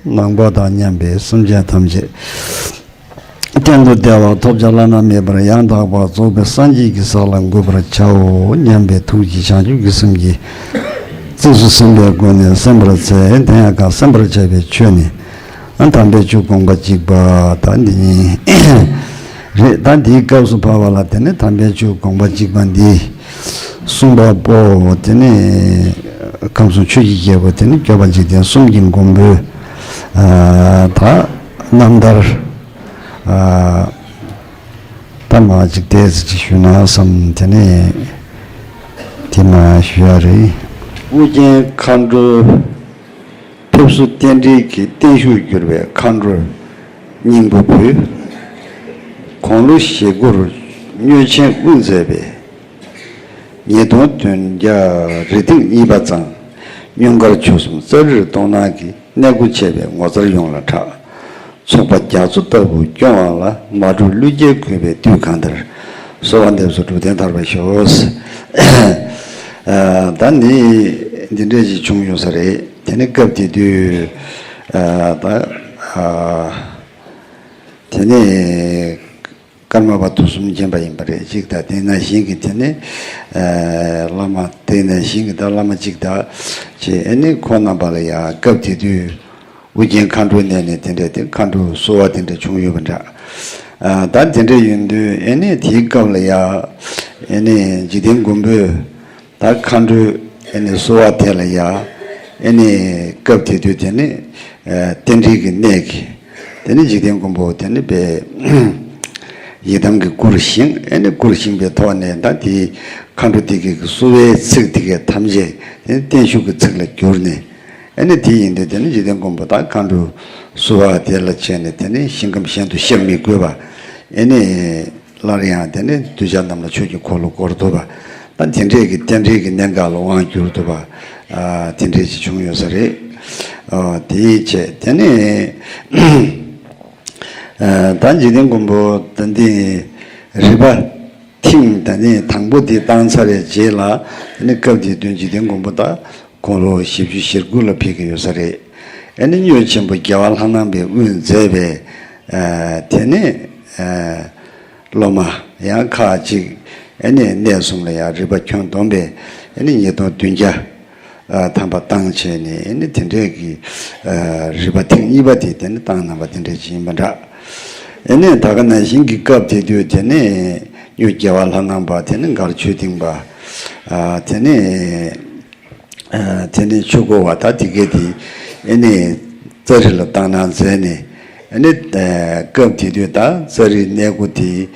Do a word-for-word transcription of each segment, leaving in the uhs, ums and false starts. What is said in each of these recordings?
ནང་པ་དང་མཉམ་པའི་སེམས་ཅན་ཐམས་ཅད་གཏན་དུ་བདེ་བ་ཐོབ་བྱ་བླ་ན་མེད་པར་ཡང་དག་པར་རྫོགས་པའི་སངས་རྒྱས་ཀྱི་ས་ལ་འགོད་པར་བྱའོ་སྙམ་པའི་ཐུགས་ཀྱི་བྱང་ཆུབ་ཀྱི་སེམས་ཀྱིས་གཙིགས་སུ་ཟིན་པའི་སྒོ་ནས་གསན་པར་འཚལ། དེ་ཡང་གང་གསན་པར་བྱ་བའི་ཆོས་ནི། དམ་པའི་ཆོས་དགོངས་པ་གཅིག་པ་ད་འདི་ཉིད་རེད། ད་འདིའི་སྐབས་སུ་བབ་པ་ལ་དེ་ནི་དམ་པའི་ཆོས་དགོངས་པ་གཅིག་པ་འདི་གསུངས་པ་པོ་དེ་ནི་ཁམས་གསུམ་ཆོས་ཀྱི་རྒྱལ་པོ་དེ་ནི་སྐྱོབ་པ་འཇིག་རྟེན་གསུམ་གྱི་མགོན་པོས་ད་རྣམ་ཐར་ད་མ་གཅིག་ཏོག་ཙམ་ཅིག་ཞུས་ན་བསམ། དེ་ནི་དེ་མ་ཞུ་ཡ་རེད། ཨོ་རྒྱན་མཁའ་འགྲོའི་ཕེབས་བསུ་རྟེན་འབྲེལ་གྱི་བརྟན་བཞུགས་གྱུར་པའི་མཁའ་འགྲོའི་སྙིང་པོ་བུས། དགུང་ལོ་བཞི་སྐོར་མྱོས་ཆེན་དབུ་མཛད་པའི། ཉིས་སྟོང་བདུན་བརྒྱ་རེ་ཐེངས་གཉིས་པ་ཙམ། སྙུང་གར་ཆོལ་གསུམ་ཙཱ་རིར་གཏོང་གནང་གི་གནས་སྒོ་ཕྱེ་བའི་ངོ་མཚར་ཡོངས་ལ་གྲགས། ཚོགས་པ་རྒྱ་མཚོ་ལྟ་བུ་སྐྱོང་བ་ལ་མ་གྲུབ་ཀླུ་རྒྱལ་གུས་པས་དུས་གང་དེར་གསོལ་བ་འདེབས་སོ། འགྲུབ་བརྟན་ཐར་པར་ཤོག་ད་ནི་འདི་འདྲས་ཅིག་བྱུང་ཡོད་ས་རེད། དེ་ནི་སྐབས་དེ་དུས་ད་དེ་ནི་ཀརྨ་པ་དུས་གསུམ་མཁྱེན་པ་ཡིན་པ་རེད། གཅིག་དང་དེ་ནང་བཞིན་གྱི་དེ་ནི་བླ་མ་དེ་ནང་བཞིན་གྱི་ད་བླ་མ་གཅིག་དང་བཅས་ཨེ་ནི་ཁོང་རྣམ་པ་ལ་ཡང་སྐབས་དེ་དུས། ཨོ་རྒྱན་མཁའ་འགྲོའི་གནས་ནས་དེ་འདྲས་དེ་མཁའ་འགྲོ་གསོལ་བ་དེ་འདྲས་བྱུང་ཡོད་པ་འདྲ། ཨ་ད་དེ་འདྲས་ཡིན་དུས་ཨེ་ནས་དེའི་སྐབས་ལ་ཡ་ཨེ་ནས་འཇིག་རྟེན་མགོན་པོས་ད་མཁའ་འགྲོའི་ཨེ་ནས་གསོལ་བ་དེ་ལ་ཡ་ཨེ་ནས་སྐབས་དེ་དུས་དེ་ནས་ཨ་རྟེན་འབྲེལ་གྱི་གནས་ཀྱི་དེ་ནས་འཇིག་རྟེན་མགོན་པོ་དེ་ནས་པའི་ཡི་དམ་གྱི་སྐུར་བཞེངས། ཨེ་ནས་སྐུར་བཞེངས་པའི་ཐོག་ནས་ད་དེའི་མཁའ་འགྲོ་དེ་གི་གསོལ་བའི་ཚིག་དེ་གའི་ཐམས་ཅད་དེ་ནས་བརྟན་བཞུགས་ཀྱི་ཚིག་ལ་གྱུར་ནས། ཨེ་ནི་དེ་ཡིན་དུས་དེ་ནི་འཇིག་རྟེན་མགོན་པོ་དང་མཁའ་འགྲོ་གསོལ་བ་དེ་ལ་བྱས་ནས་དེ་ནི་ཞིང་ཁམས་གཞན་དུ་གཤེགས་མི་དགོས་པ། ཨེ་ནི་སླར་ཡང་དེ་ནི་གདུལ་བྱ་རྣམས་ལ་ཆོས་ཀྱི་འཁོར་ལོ་བསྐོར་ཐུབ་པ། ད་དེ་འདྲས་ཀྱི་རྟེན་འབྲེལ་གྱི་གནད་འགག་ལ་དབང་བསྒྱུར་ཐུབ་པ། ཨ་དེ་འདྲས་ཅིག་བྱུང་ཡོད་ས་རེད། ཨ་དེ་ཡི་ཆེད་དེ་ནི་ཨ་ད་འཇིག་རྟེན་མགོན་པོ་ད་འདི་རིག་པ་ཐེངས་ད་ནི་དང་པོ་དེ་བཏང་ཚར་བའི་རྗེས་ལ་ནི་སྐབས་དེ་དུས་འཇིག་རྟེན་མགོན་པོ་དང་དགུང་ལོ་བཞི་བཅུ་ཞེ་དགུ་ལ་ཕེབས་ཀྱི་ཡོད་ས་རེད། ཨེ་ནི་མྱོས་ཆེན་པོ་རྒྱལ་བ་ལྷ་ནང་པའི་དབུས་མཛད་པའི་ཨ་དེ་ནས་ཨ་སློབ་མ་ཡང་ཁག་ཅིག་ཨེ་ནི་གནས་གསུམ་ལ་ཡང་རིག་པ་ཁྱོན་བསྡོམས་པའི་ཨེ་ནི་ཉིས་སྟོང་བདུན་བརྒྱ་ཨ་ཐམ་པ་བཏང་བྱས་ནས་ཨེ་ནི་དེ་འདྲས་ཀྱི་ཨ་རིག་པ་ཐེངས་གཉིས་པ་དེ་དེ་ནི་བཏང་གནང་བ་དེ་འདྲས་ཅིག་ཡིན་པ་འདྲ། ཨེ་ནས་ད་ག་ནང་བཞིན་གྱི་སྐབས་དེ་དུས་དེ་ནས་མྱོས་རྒྱལ་བ་ལྷ་ནང་པ་དེ་ནས་མགར་ཆོས་སྡིངས་པ་ཨ་དེ་ནས་ཨ་དེ་ནས་ཆོས་འཁོར་བ་ད་དེ་གས་དེ་ཨེ་ནས་ཙཱ་རི་ལ་བཏང་གནང་མཛད་ནས་ཨེ་ནས་ཨ་སྐབས་དེ་དུས་ད་ཙཱ་རིའི་གནས་སྒོ་དེ་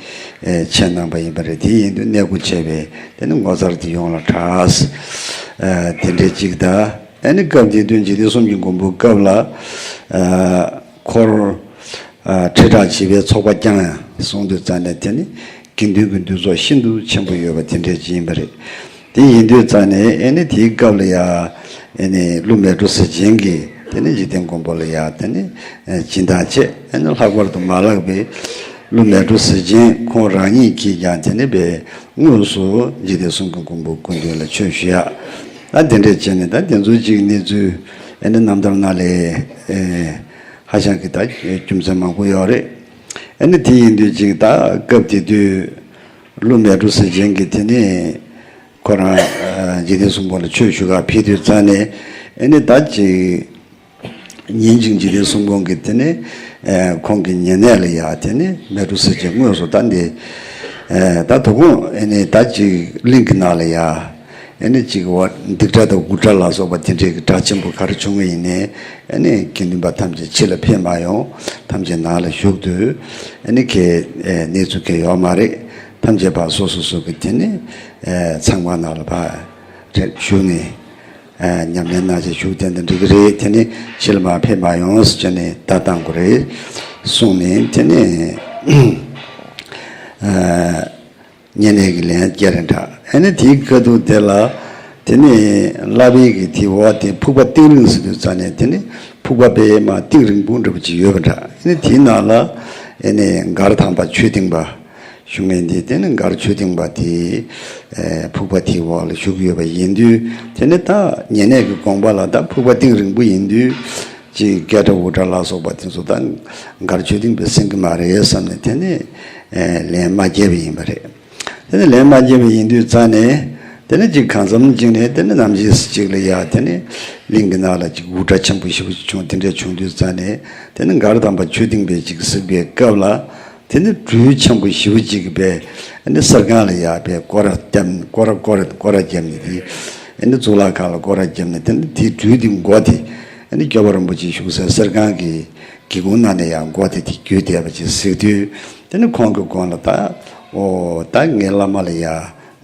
ཨེ་ཕྱེ་གནང་པ་ཡིན་པ་རེད། དེ་ཡིན་དུས་གནས་སྒོ་ཕྱེ་བའི་དེ་ནས་ངོ་མཚར་དེ་ཡོངས་ལ་གྲགས། ཨ་དེ་འདྲས་གཅིག་དང་། ཨ་ནི་སྐབས་དེ་དུས་འཇིག་རྟེན་གསུམ་གྱི་མགོན་པོའི་སྐབས་ལ་ཨ་འཁོར་ཨ་ཁྲི་ཕྲག་བྱིས་པའི་ཚོགས་པ་བསྐྱངས་ཡང་གསུངས་དུས་ཙ་ནས་དེ་ནི་དགེ་འདུན་གྱི་འདུས་ཚོགས་ཤིན་ཏུ་ཆེན་པོ་ཡོད་པ་དེ་འདྲས་ཅིག་ཡིན་པ་རེད། དེ་ཡིན་དུས་ཙ་ནས་ཨ་ནི་དེའི་སྐབས་ལ་ཡ་ཨ་ནི་ཀླུ་མེ་ཏོག་གཟི་ཅན་གྱིས་དེ་ནི་འཇིག་རྟེན་མགོན་པོ་ལ་ཡ་དེ་ནི་ཨ་སྦྱིན་བདག་བྱས། ཨ་ནི་ལྷག་པར་དུ་མ་ལགས་པའི་ཀླུ་མེ་ཏོག་གཟི་ཅན་ཁོང་རང་ཉིད་ཀྱིས་ཀྱང་དེ་ནི་པའི་དངོས་སུ་འཇིག་རྟེན་གསུམ་གྱི་མགོན་པོ་སྐུ་མདུན་ལ་ཆོས་ཞུ་ཡག་ད་དེ་འདྲས་བྱས་ནས་ད་དེ་ཚོ་གཅིག་གནས་ཚུལ་ཨེ་ནི་རྣམ་ཐར་ནང་ལས་ཨེ་ཧ་ཅང་གི་ད་རྒྱུ་མཚན་མང་པོ་ཡོད་རེད། ཨེ་ནི་དེ་ཡིན་དུས་གཅིག་ད་སྐབས་དེ་དུས་ཀླུ་མེ་ཏོག་གཟི་ཅན་གྱིས་དེ་ནི་ཁོ་རང་ཨ་འཇིག་རྟེན་གསུམ་པོ་ལ་ཆོས་ཞུ་ག་ཕེབས་དུས་ཙ་ནས་ཨེ་ནི་ད་གཅིག་ཉིན་གཅིག་འཇིག་རྟེན་གསུམ་མགོན་གྱིས་དེ་ནས་ཨེ་ཁོང་གི་ཉེ་གནས་ལ་ཡ་དེ་ནས་མེ་ཏོག་གཟི་ཅན་དངོས་སུ་ད་འདི་ཨེ་ད་དོ་དགོང་ཨེ་ནས་ད་ཅིག་གླིང་གི་ནང་ལ་ཡ་ཨེ་ནས་ཅིག་འོ་སྡིག་གྲྭ་དང་དགུ་གྲྭ་ལ་སོགས་པ་དེ་འདྲའི་གི་གྲྭ་ཆེན་པོ་ག་རེ་བྱུང་བ་ཡིན་ནའི་ཨེ་ནས་དགེ་འདུན་པ་ཐམས་ཅད་ཕྱི་ལ་ཕེབས་མ་ཡོང་། ཐམས་ཅད་ནང་ལ་བཞུགས་དུས་ཨེ་ནས་ཁྱེད་ཨེ་གནས་ཚུལ་གང་ཡོད་མ་རེད། ཐམས་ཅད་ཕར་སོ་སོ་སོ་གི་དེ་ནས་ཨེ་ཚང་མ་ནང་ལ་ཕར་བཞུགས་ནས། ཨ་ཉམས་ལེན་གནང་བྱས་བཞུགས་བསྡད་ན་འགྲིག་གི་རེད། དེ་ནི་ཕྱི་ལ་མར་ཕེབས་མ་ཡོང་ཟེར་ནས་བརྡ་བཏང་དགོས་རེད་གསུངས་ནས་དེ་ནི་ཨ་ཉེ་གནས་ཀྱི་ལན་བརྒྱབ་རེད་འདྲ། ཨ་ནི་དེའི་ཁ་ཐུག་དེ་ལ་དེ་ནི་བླ་བེ་གི་དེ་འོག་དེ་ཕུག་པ་གཏིང་རིང་ཟེར་དུས་ཙ་ནས་དེ་ནི་ཕུག་པ་དཔེ་མ་གཏིང་རིང་པོ་འདྲ་པོ་ཅིག་ཡོད་པ་འདྲ། ཨ་ནི་དེའི་ནང་ལ་ཨ་ནི་མགར་ཐང་པ་ཆོས་སྡིངས་པ། བཞུགས་མཁན་དེ་དེ་ནི་མགར་ཆོས་སྡིངས་པ་དེ་ཨེ་ཕུག་པ་དེའི་འོག་ལ་བཞུགས་ཡོད་པ་ཡིན་དུས། དེ་ནི་ད་ཉེ་གནས་ཀྱི་དགོངས་པ་ལ་ད་ཕུག་པ་གཏིང་རིང་པོ་ཡིན་དུས། ཅིག་སྐད་སྒྲ་འུར་སྒྲ་ལ་སོགས་པ་དེ་ཚོ་ད་མགར་ཆོས་སྡིངས་པས་ཟིན་གི་མ་རེད་བསམ་ནས་དེ་ནས་ལན་མ་བརྒྱབ་པ་ཡིན་པ་རེད། དེ་ནས་ལན་མ་བརྒྱབ་པ་ཡིན་དུས་ཙང་ནས་དེ་ནས་ཅིག་གང་འཚམ་ཅིག་ནས་དེ་ནས་ནམ་ཞིག་ཅིག་ལ་ཡ་དེ་ནས་གླིང་གི་ནང་ལ་ཅིག་འུར་སྒྲ་ཆེན་པོ་ཞེ་པོ་ཅིག་བྱུང་། དེ་འདྲས་བྱུང་དུས་ཙང་ནས་དེ་ནས་མགར་དམ་པ་ཆོས་སྡིངས་པས་ཅིག་གཟིགས་པའི་སྐབས་ལ། དེ་ནི་སྦྲུལ་ཆེན་པོ་ཞེ་པོ་ཅིག་གིས་པས་ཨ་ནི་གསེར་ཁང་ལ་ཡར་པས་སྐོར་ར་བརྒྱབ་ནས་སྐོར་ར་སྐོར་ར་སྐོར་ར་བརྒྱབ་ནས་དེ་ཨ་ནི་གཙུག་ལག་ཁང་ལ་སྐོར་ར་བརྒྱབ་ནས་དེ་ནི་དེའི་སྦྲུལ་དེ་མགོ་དེ་ཨ་ནི་སྐྱོབ་པ་རིན་པོ་ཆེ་བཞུགས་སའི་གསེར་ཁང་གི་སྒེའུ་ཁུང་ནང་ནས་ཡར་མགོ་དེ་དེ་བརྒྱུད་བསྡད་པ་ཅིག་གཟིགས་དུས། དེ་ནི་ཁོང་གི་དགོངས་ལ་ད་ཨོ་ད་ངའི་བླ་མ་ལ་ཡ་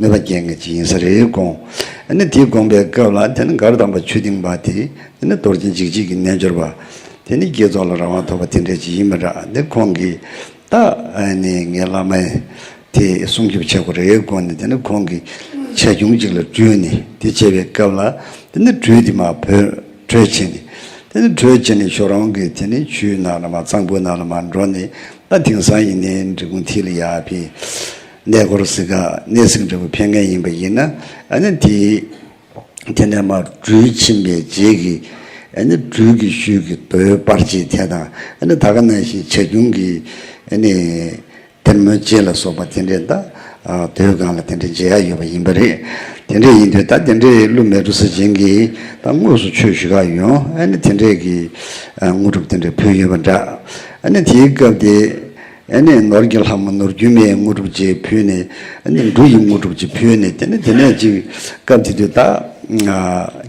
གནོད་པ་སྐྱེལ་མཁན་ཅིག་ཡིན་ས་རེད་དགོངས། ཨ་ནི་དེ་དགོངས་པའི་སྐབས་ལ་དེ་ནི་མགར་དམ་པ་ཆོས་སྡིངས་པ་དེ་དེ་ནི་རྡོ་རྗེ་འཇིགས་བྱེད་ཀྱི་རྣལ་འབྱོར་པ། དེ་ནི་བསྐྱེད་རྫོགས་ལ་རང་དབང་ཐོབ་པ་དེ་འདྲས་ཅིག་ཡིན་པ་འདྲ། དེ་ཁོང་གིས་ད་ཨ་ནི་ངའི་བླ་མ་དེ་སྲུང་སྐྱོབ་བྱེད་དགོས་རེད་དགོངས་ནས། དེ་ནི་ཁོང་གིས་བྱ་ཁྱུང་ཅིག་ལ་སྤྲུལ་ནས་དེ་བྱས་པའི་སྐབས་ལ་དེ་ནི་སྦྲུལ་དེ་མར་བྲོས་བྲོས་ཕྱིན་ནས། དེ་ནི་བྲོས་ཕྱིན་ནས་ཁྱོད་རང་གི་དེ་ནི་ཆུའི་ནང་ལ་མར་གཙང་པོའི་ནང་ལ་མར་འགྲོ་ནས། ད་དེང་སང་ཡིན་ནའི་འབྲི་གུང་མཐིལ་ལ་ཡར་ཕེབས། གནས་སྐོར་གཟིགས་ག་གནས་གཟིགས་འདྲ་པོ་ཕེབས་མཁན་ཡིན་པ་ཡིན་ན། ཨ་ནི་དེ་དེ་ནས་མར་སྦྲུལ་ཕྱིན་པའི་རྗེས་ཀྱི་ཨ་ནི་སྦྲུལ་གྱི་ཤུལ་གྱི་རྡོའི་པར་ཆས་དེ་དང་། ཨ་ནི་ད་ག་ནང་བཞིན་བྱ་ཁྱུང་གི་ཨ་ནི་སྡེར་མོའི་ལྕེ་ལ་སོགས་པ་དེ་འདྲས་ད་རྡོའི་སྒང་ལ་དེ་འདྲས་མཇལ་ཡག་ཡོད་པ་ཡིན་པ་རེད། དེ་འདྲས་ཡིན་དུས་ད་དེ་འདྲས་ཀླུ་མེ་ཏོག་ཟེར་མཁན་གྱིས་ད་དངོས་སུ་ཆོས་ཞུ་ག་ཡོང་། ཨ་ནི་དེ་འདྲས་ཀྱི་དངོས་གྲུབ་དེ་འདྲས་ཕུལ་ཡོད་པ་འདྲ། ཨ་ནི་དེའི་སྐབས་དེ། ཨ་ནི་ནོར་གྱི་ལྷ་མོ་ནོར་རྒྱུན་མའི་དངོས་གྲུབ་ཅིག་ཕུལ་ནས། ཨ་ནི་འབྲུ་ཡི་དངོས་གྲུབ་ཅིག་ཕུལ་ནས། དེ་ནི་དེ་ནས་ཅིག་སྐབས་དེ་དུས་ད་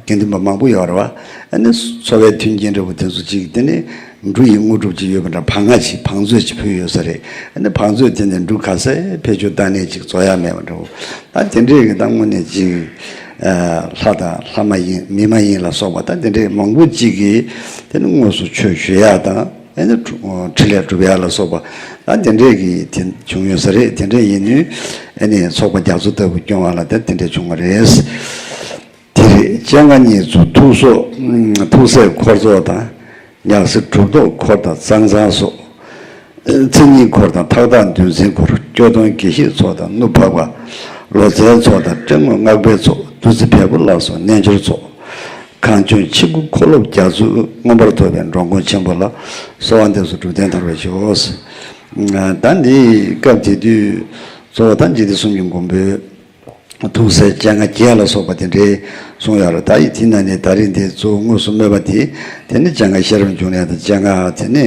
དགེ་འདུན་པ་མང་པོ་ཡོད་རེད་བ། ཨ་ནི་འཚོ་བའི་མཐུན་རྐྱེན་འདྲ་པོ་དེ་ཚོ་ཅིག་དེ་ནི་འབྲུ་ཡི་དངོས་གྲུབ་ཅིག་ཡོད་པ་འདྲ། བག་ང་ཅིག་བང་མཛོད་ཅིག་ཕུལ་ཡོད་ས་རེད། ཨ་ནི་བང་མཛོད་དེ་ནས་འབྲུ་ག་ཚད་ཕལ་ཆེར་ད་ནས་ཅིག་རྫོགས་ཡ་མེད་པ་འདྲ་པོ། ད་དེ་འདྲས་ཀྱི་ད་དངོས་གནས་ཅིག་ལྷ་དང་ལྷ་མ་ཡིན་མི་མ་ཡིན་ལ་སོགས་པ་ད་དེ་འདྲས་མང་པོ་ཅིག་གིས་དེ་ནི་དངོས་སུ་ཆོས་ཞུ་ཡ་དང་། ཨ་ནི་འཕྲིན་ལས་སྒྲུབ་ཡ་ལ་སོགས་པ་ད་དེ་འདྲས་ཀྱི་དེ་བྱུང་ཡོད་ས་རེད། དེ་འདྲས་ཡིན་དུས་ཨ་ནི་ཚོགས་པ་རྒྱ་མཚོ་ལྟ་བུ་སྐྱོང་བ་ལ་ད་དེ་འདྲས་བྱུང་བ་རེད། དེ་རེད། སྤྱན་སྔ་གཉིས་སུ་ཐུགས་སྲས་ཐུགས་སྲས་འཁོར་ཚོགས་དང་། ཉག་སེ་གྲུབ་ཐོབ་འཁོར་དང་གཙང་ཚང་སོགས། མཚན་ཉིད་འཁོར་དང་ཐགས་དང་འདུལ་འཛིན་འཁོར། སྐྱོ་སྟོན་དགེ་བཤེས་ཚོགས་དང་ནུབ་འཕགས་པ། ལོ་ཙཱའི་ཚོགས་དང་སྤྲེལ་དངོས་སྔགས་པའི་ཚོགས། བདུད་རྩི་བལ་པོ་ལ་སོགས་རྣལ་འབྱོར་ཚོགས། གངས་ལྗོངས་ཆེ་དགུ་འཁོར་སློབ་རྒྱ་མཚོས་མངོན་པར་ཐོབ་པའི་འགྲོ་མགོན་ཆེན་པོ་ལ་གསོལ་བ་འདེབས་སོ། སྒྲུབ་བརྟན་དར་བར་ཤོག། ད་འདི་སྐབས་དེ་དུས་གཙོ་བོ་ད་འཇིག་རྟེན་གསུམ་གྱི་མགོན་པོའི་ཐུགས་སྲས་སྤྱན་སྔ་བརྒྱད་ལ་སོགས་པ་དེ་འདྲའི་གསུངས་ཡོད་རེད། ད་ཡི་དེ་ན་ནི་ད་རིང་འདི་གཙོ་བོ་དངོས་སུ་སྨོས་པ་དེ་དེ་ནི་སྤྱན་སྔ་ཤེས་རབ་འབྱུང་གནས་དང་། སྤྱན་སྔ་དེ་ནི་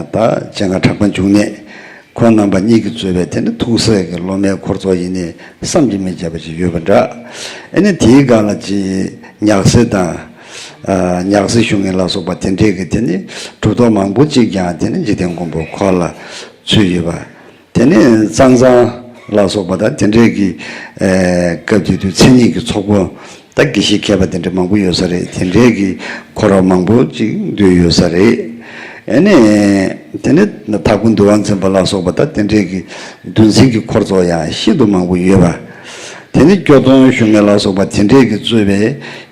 ད་སྤྱན་སྔ་གྲགས་པ་འབྱུང་གནས། ཁོང་རྣམ་པ་གཉིས་ཀྱིས་གཙོས་པའི་དེ་ནི་ཐུགས་སྲས་ཀྱི་སློབ་མའི་འཁོར་ཚོགས་ཡིན་ནི་བསམ་གྱིས་མི་ཁྱབ་པ་ཞིག་ཡོད་པ་འདྲ། ཨ་ནི་དེའི་སྒང་ལ་ཅིག་ཉག་སེ་དང་། ཨ་ཉག་སེ་ཞུ་མཁན་ལ་སོགས་པ་དེ་འདྲས་ཀྱི་དེ་ནི་གྲུབ་ཐོབ་མང་པོ་ཅིག་ཀྱང་དེ་ནི་འཇིག་རྟེན་མགོན་པོ་འཁོར་ལ་ཚུད་ཡོད་པ། དེ་ནས་གཙང་ཚང་ལ་སོགས་པ་དང་དེ་འདྲས་ཀྱི་ཨེ་སྐབས་དེ་དུས་མཚན་ཉིད་ཀྱི་ཚོགས་པ་དང་དགེ་བཤེས་མཁས་པ་དེ་འདྲ་མང་པོ་ཡོད་ས་རེད། དེ་འདྲས་ཀྱི་འཁོར་བ་མང་པོ་ཅིག་འདུས་ཡོད་ས་རེད། ཨེ་ནས་དེ་ནས་དྭགས་པོ་འདུལ་བ་འཛིན་པ་ལ་སོགས་པ་དང་དེ་འདྲས་ཀྱི་འདུལ་འཛིན་གྱི་འཁོར་ཚོགས་ཡང་ཤིན་ཏུ་མང་པོ་ཡོད་པ། དེ་ནས་སྐྱོ་སྟོན་ཞུ་མཁན་ལ་སོགས་པ་དེ་འདྲས་ཀྱི་གཙོས་པའི་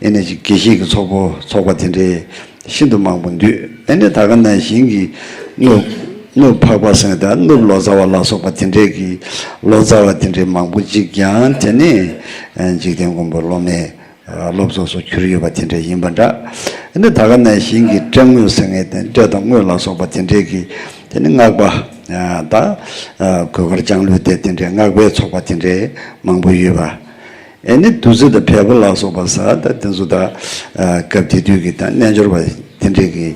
ཨེ་ནས་ཅིག་དགེ་བཤེས་ཀྱི་ཚོགས་པ་ཚོགས་པ་དེ་འདྲས། ཤིན་ཏུ་མང་པོ་འདུས། ཨེ་ནི་ད་ག་ནང་བཞིན་གྱི་ནུབ་ནུབ་འཕགས་པ་ཟེར་དང་ནུབ་ལོ་ཙཱ་བ་ལ་སོགས་པ་དེ་འདྲས་ཀྱི་ལོ་ཙཱ་བ་དེ་འདྲས་མང་པོ་ཅིག་ཀྱང་དེ་ནི་ཨ་འཇིག་རྟེན་མགོན་པོའི་སློབ་མའི་ཨ་སློབ་ཚོགས་སུ་གྱུར་ཡོད་པ་དེ་འདྲས་ཡིན་པ་འདྲ། ཨེ་ནི་ད་ག་ནང་བཞིན་གྱི་སྤྲེལ་དངོས་ཟེར་མཁན་དེ་སྤྲེལ་དང་དངོས་ལ་སོགས་པ་དེ་འདྲས་ཀྱི་དེ་ནི་སྔགས་པ་ཨ་ད་ཨ་གོས་དཀར་ལྕང་ལོའི་སྡེ་དེ་འདྲས་སྔགས་པའི་ཚོགས་པ་དེ་འདྲས་མང་པོ་ཡོད་པ། ཨེ་ནི་བདུད་རྩི་དང་བལ་པོ་ལ་སོགས་པ་ཟེར་ད་དེ་ཚོ་ད་ཨ་སྐབས་དེ་དུས་ཀྱི་ད་རྣལ་འབྱོར་པ་དེ་འདྲས་ཀྱི་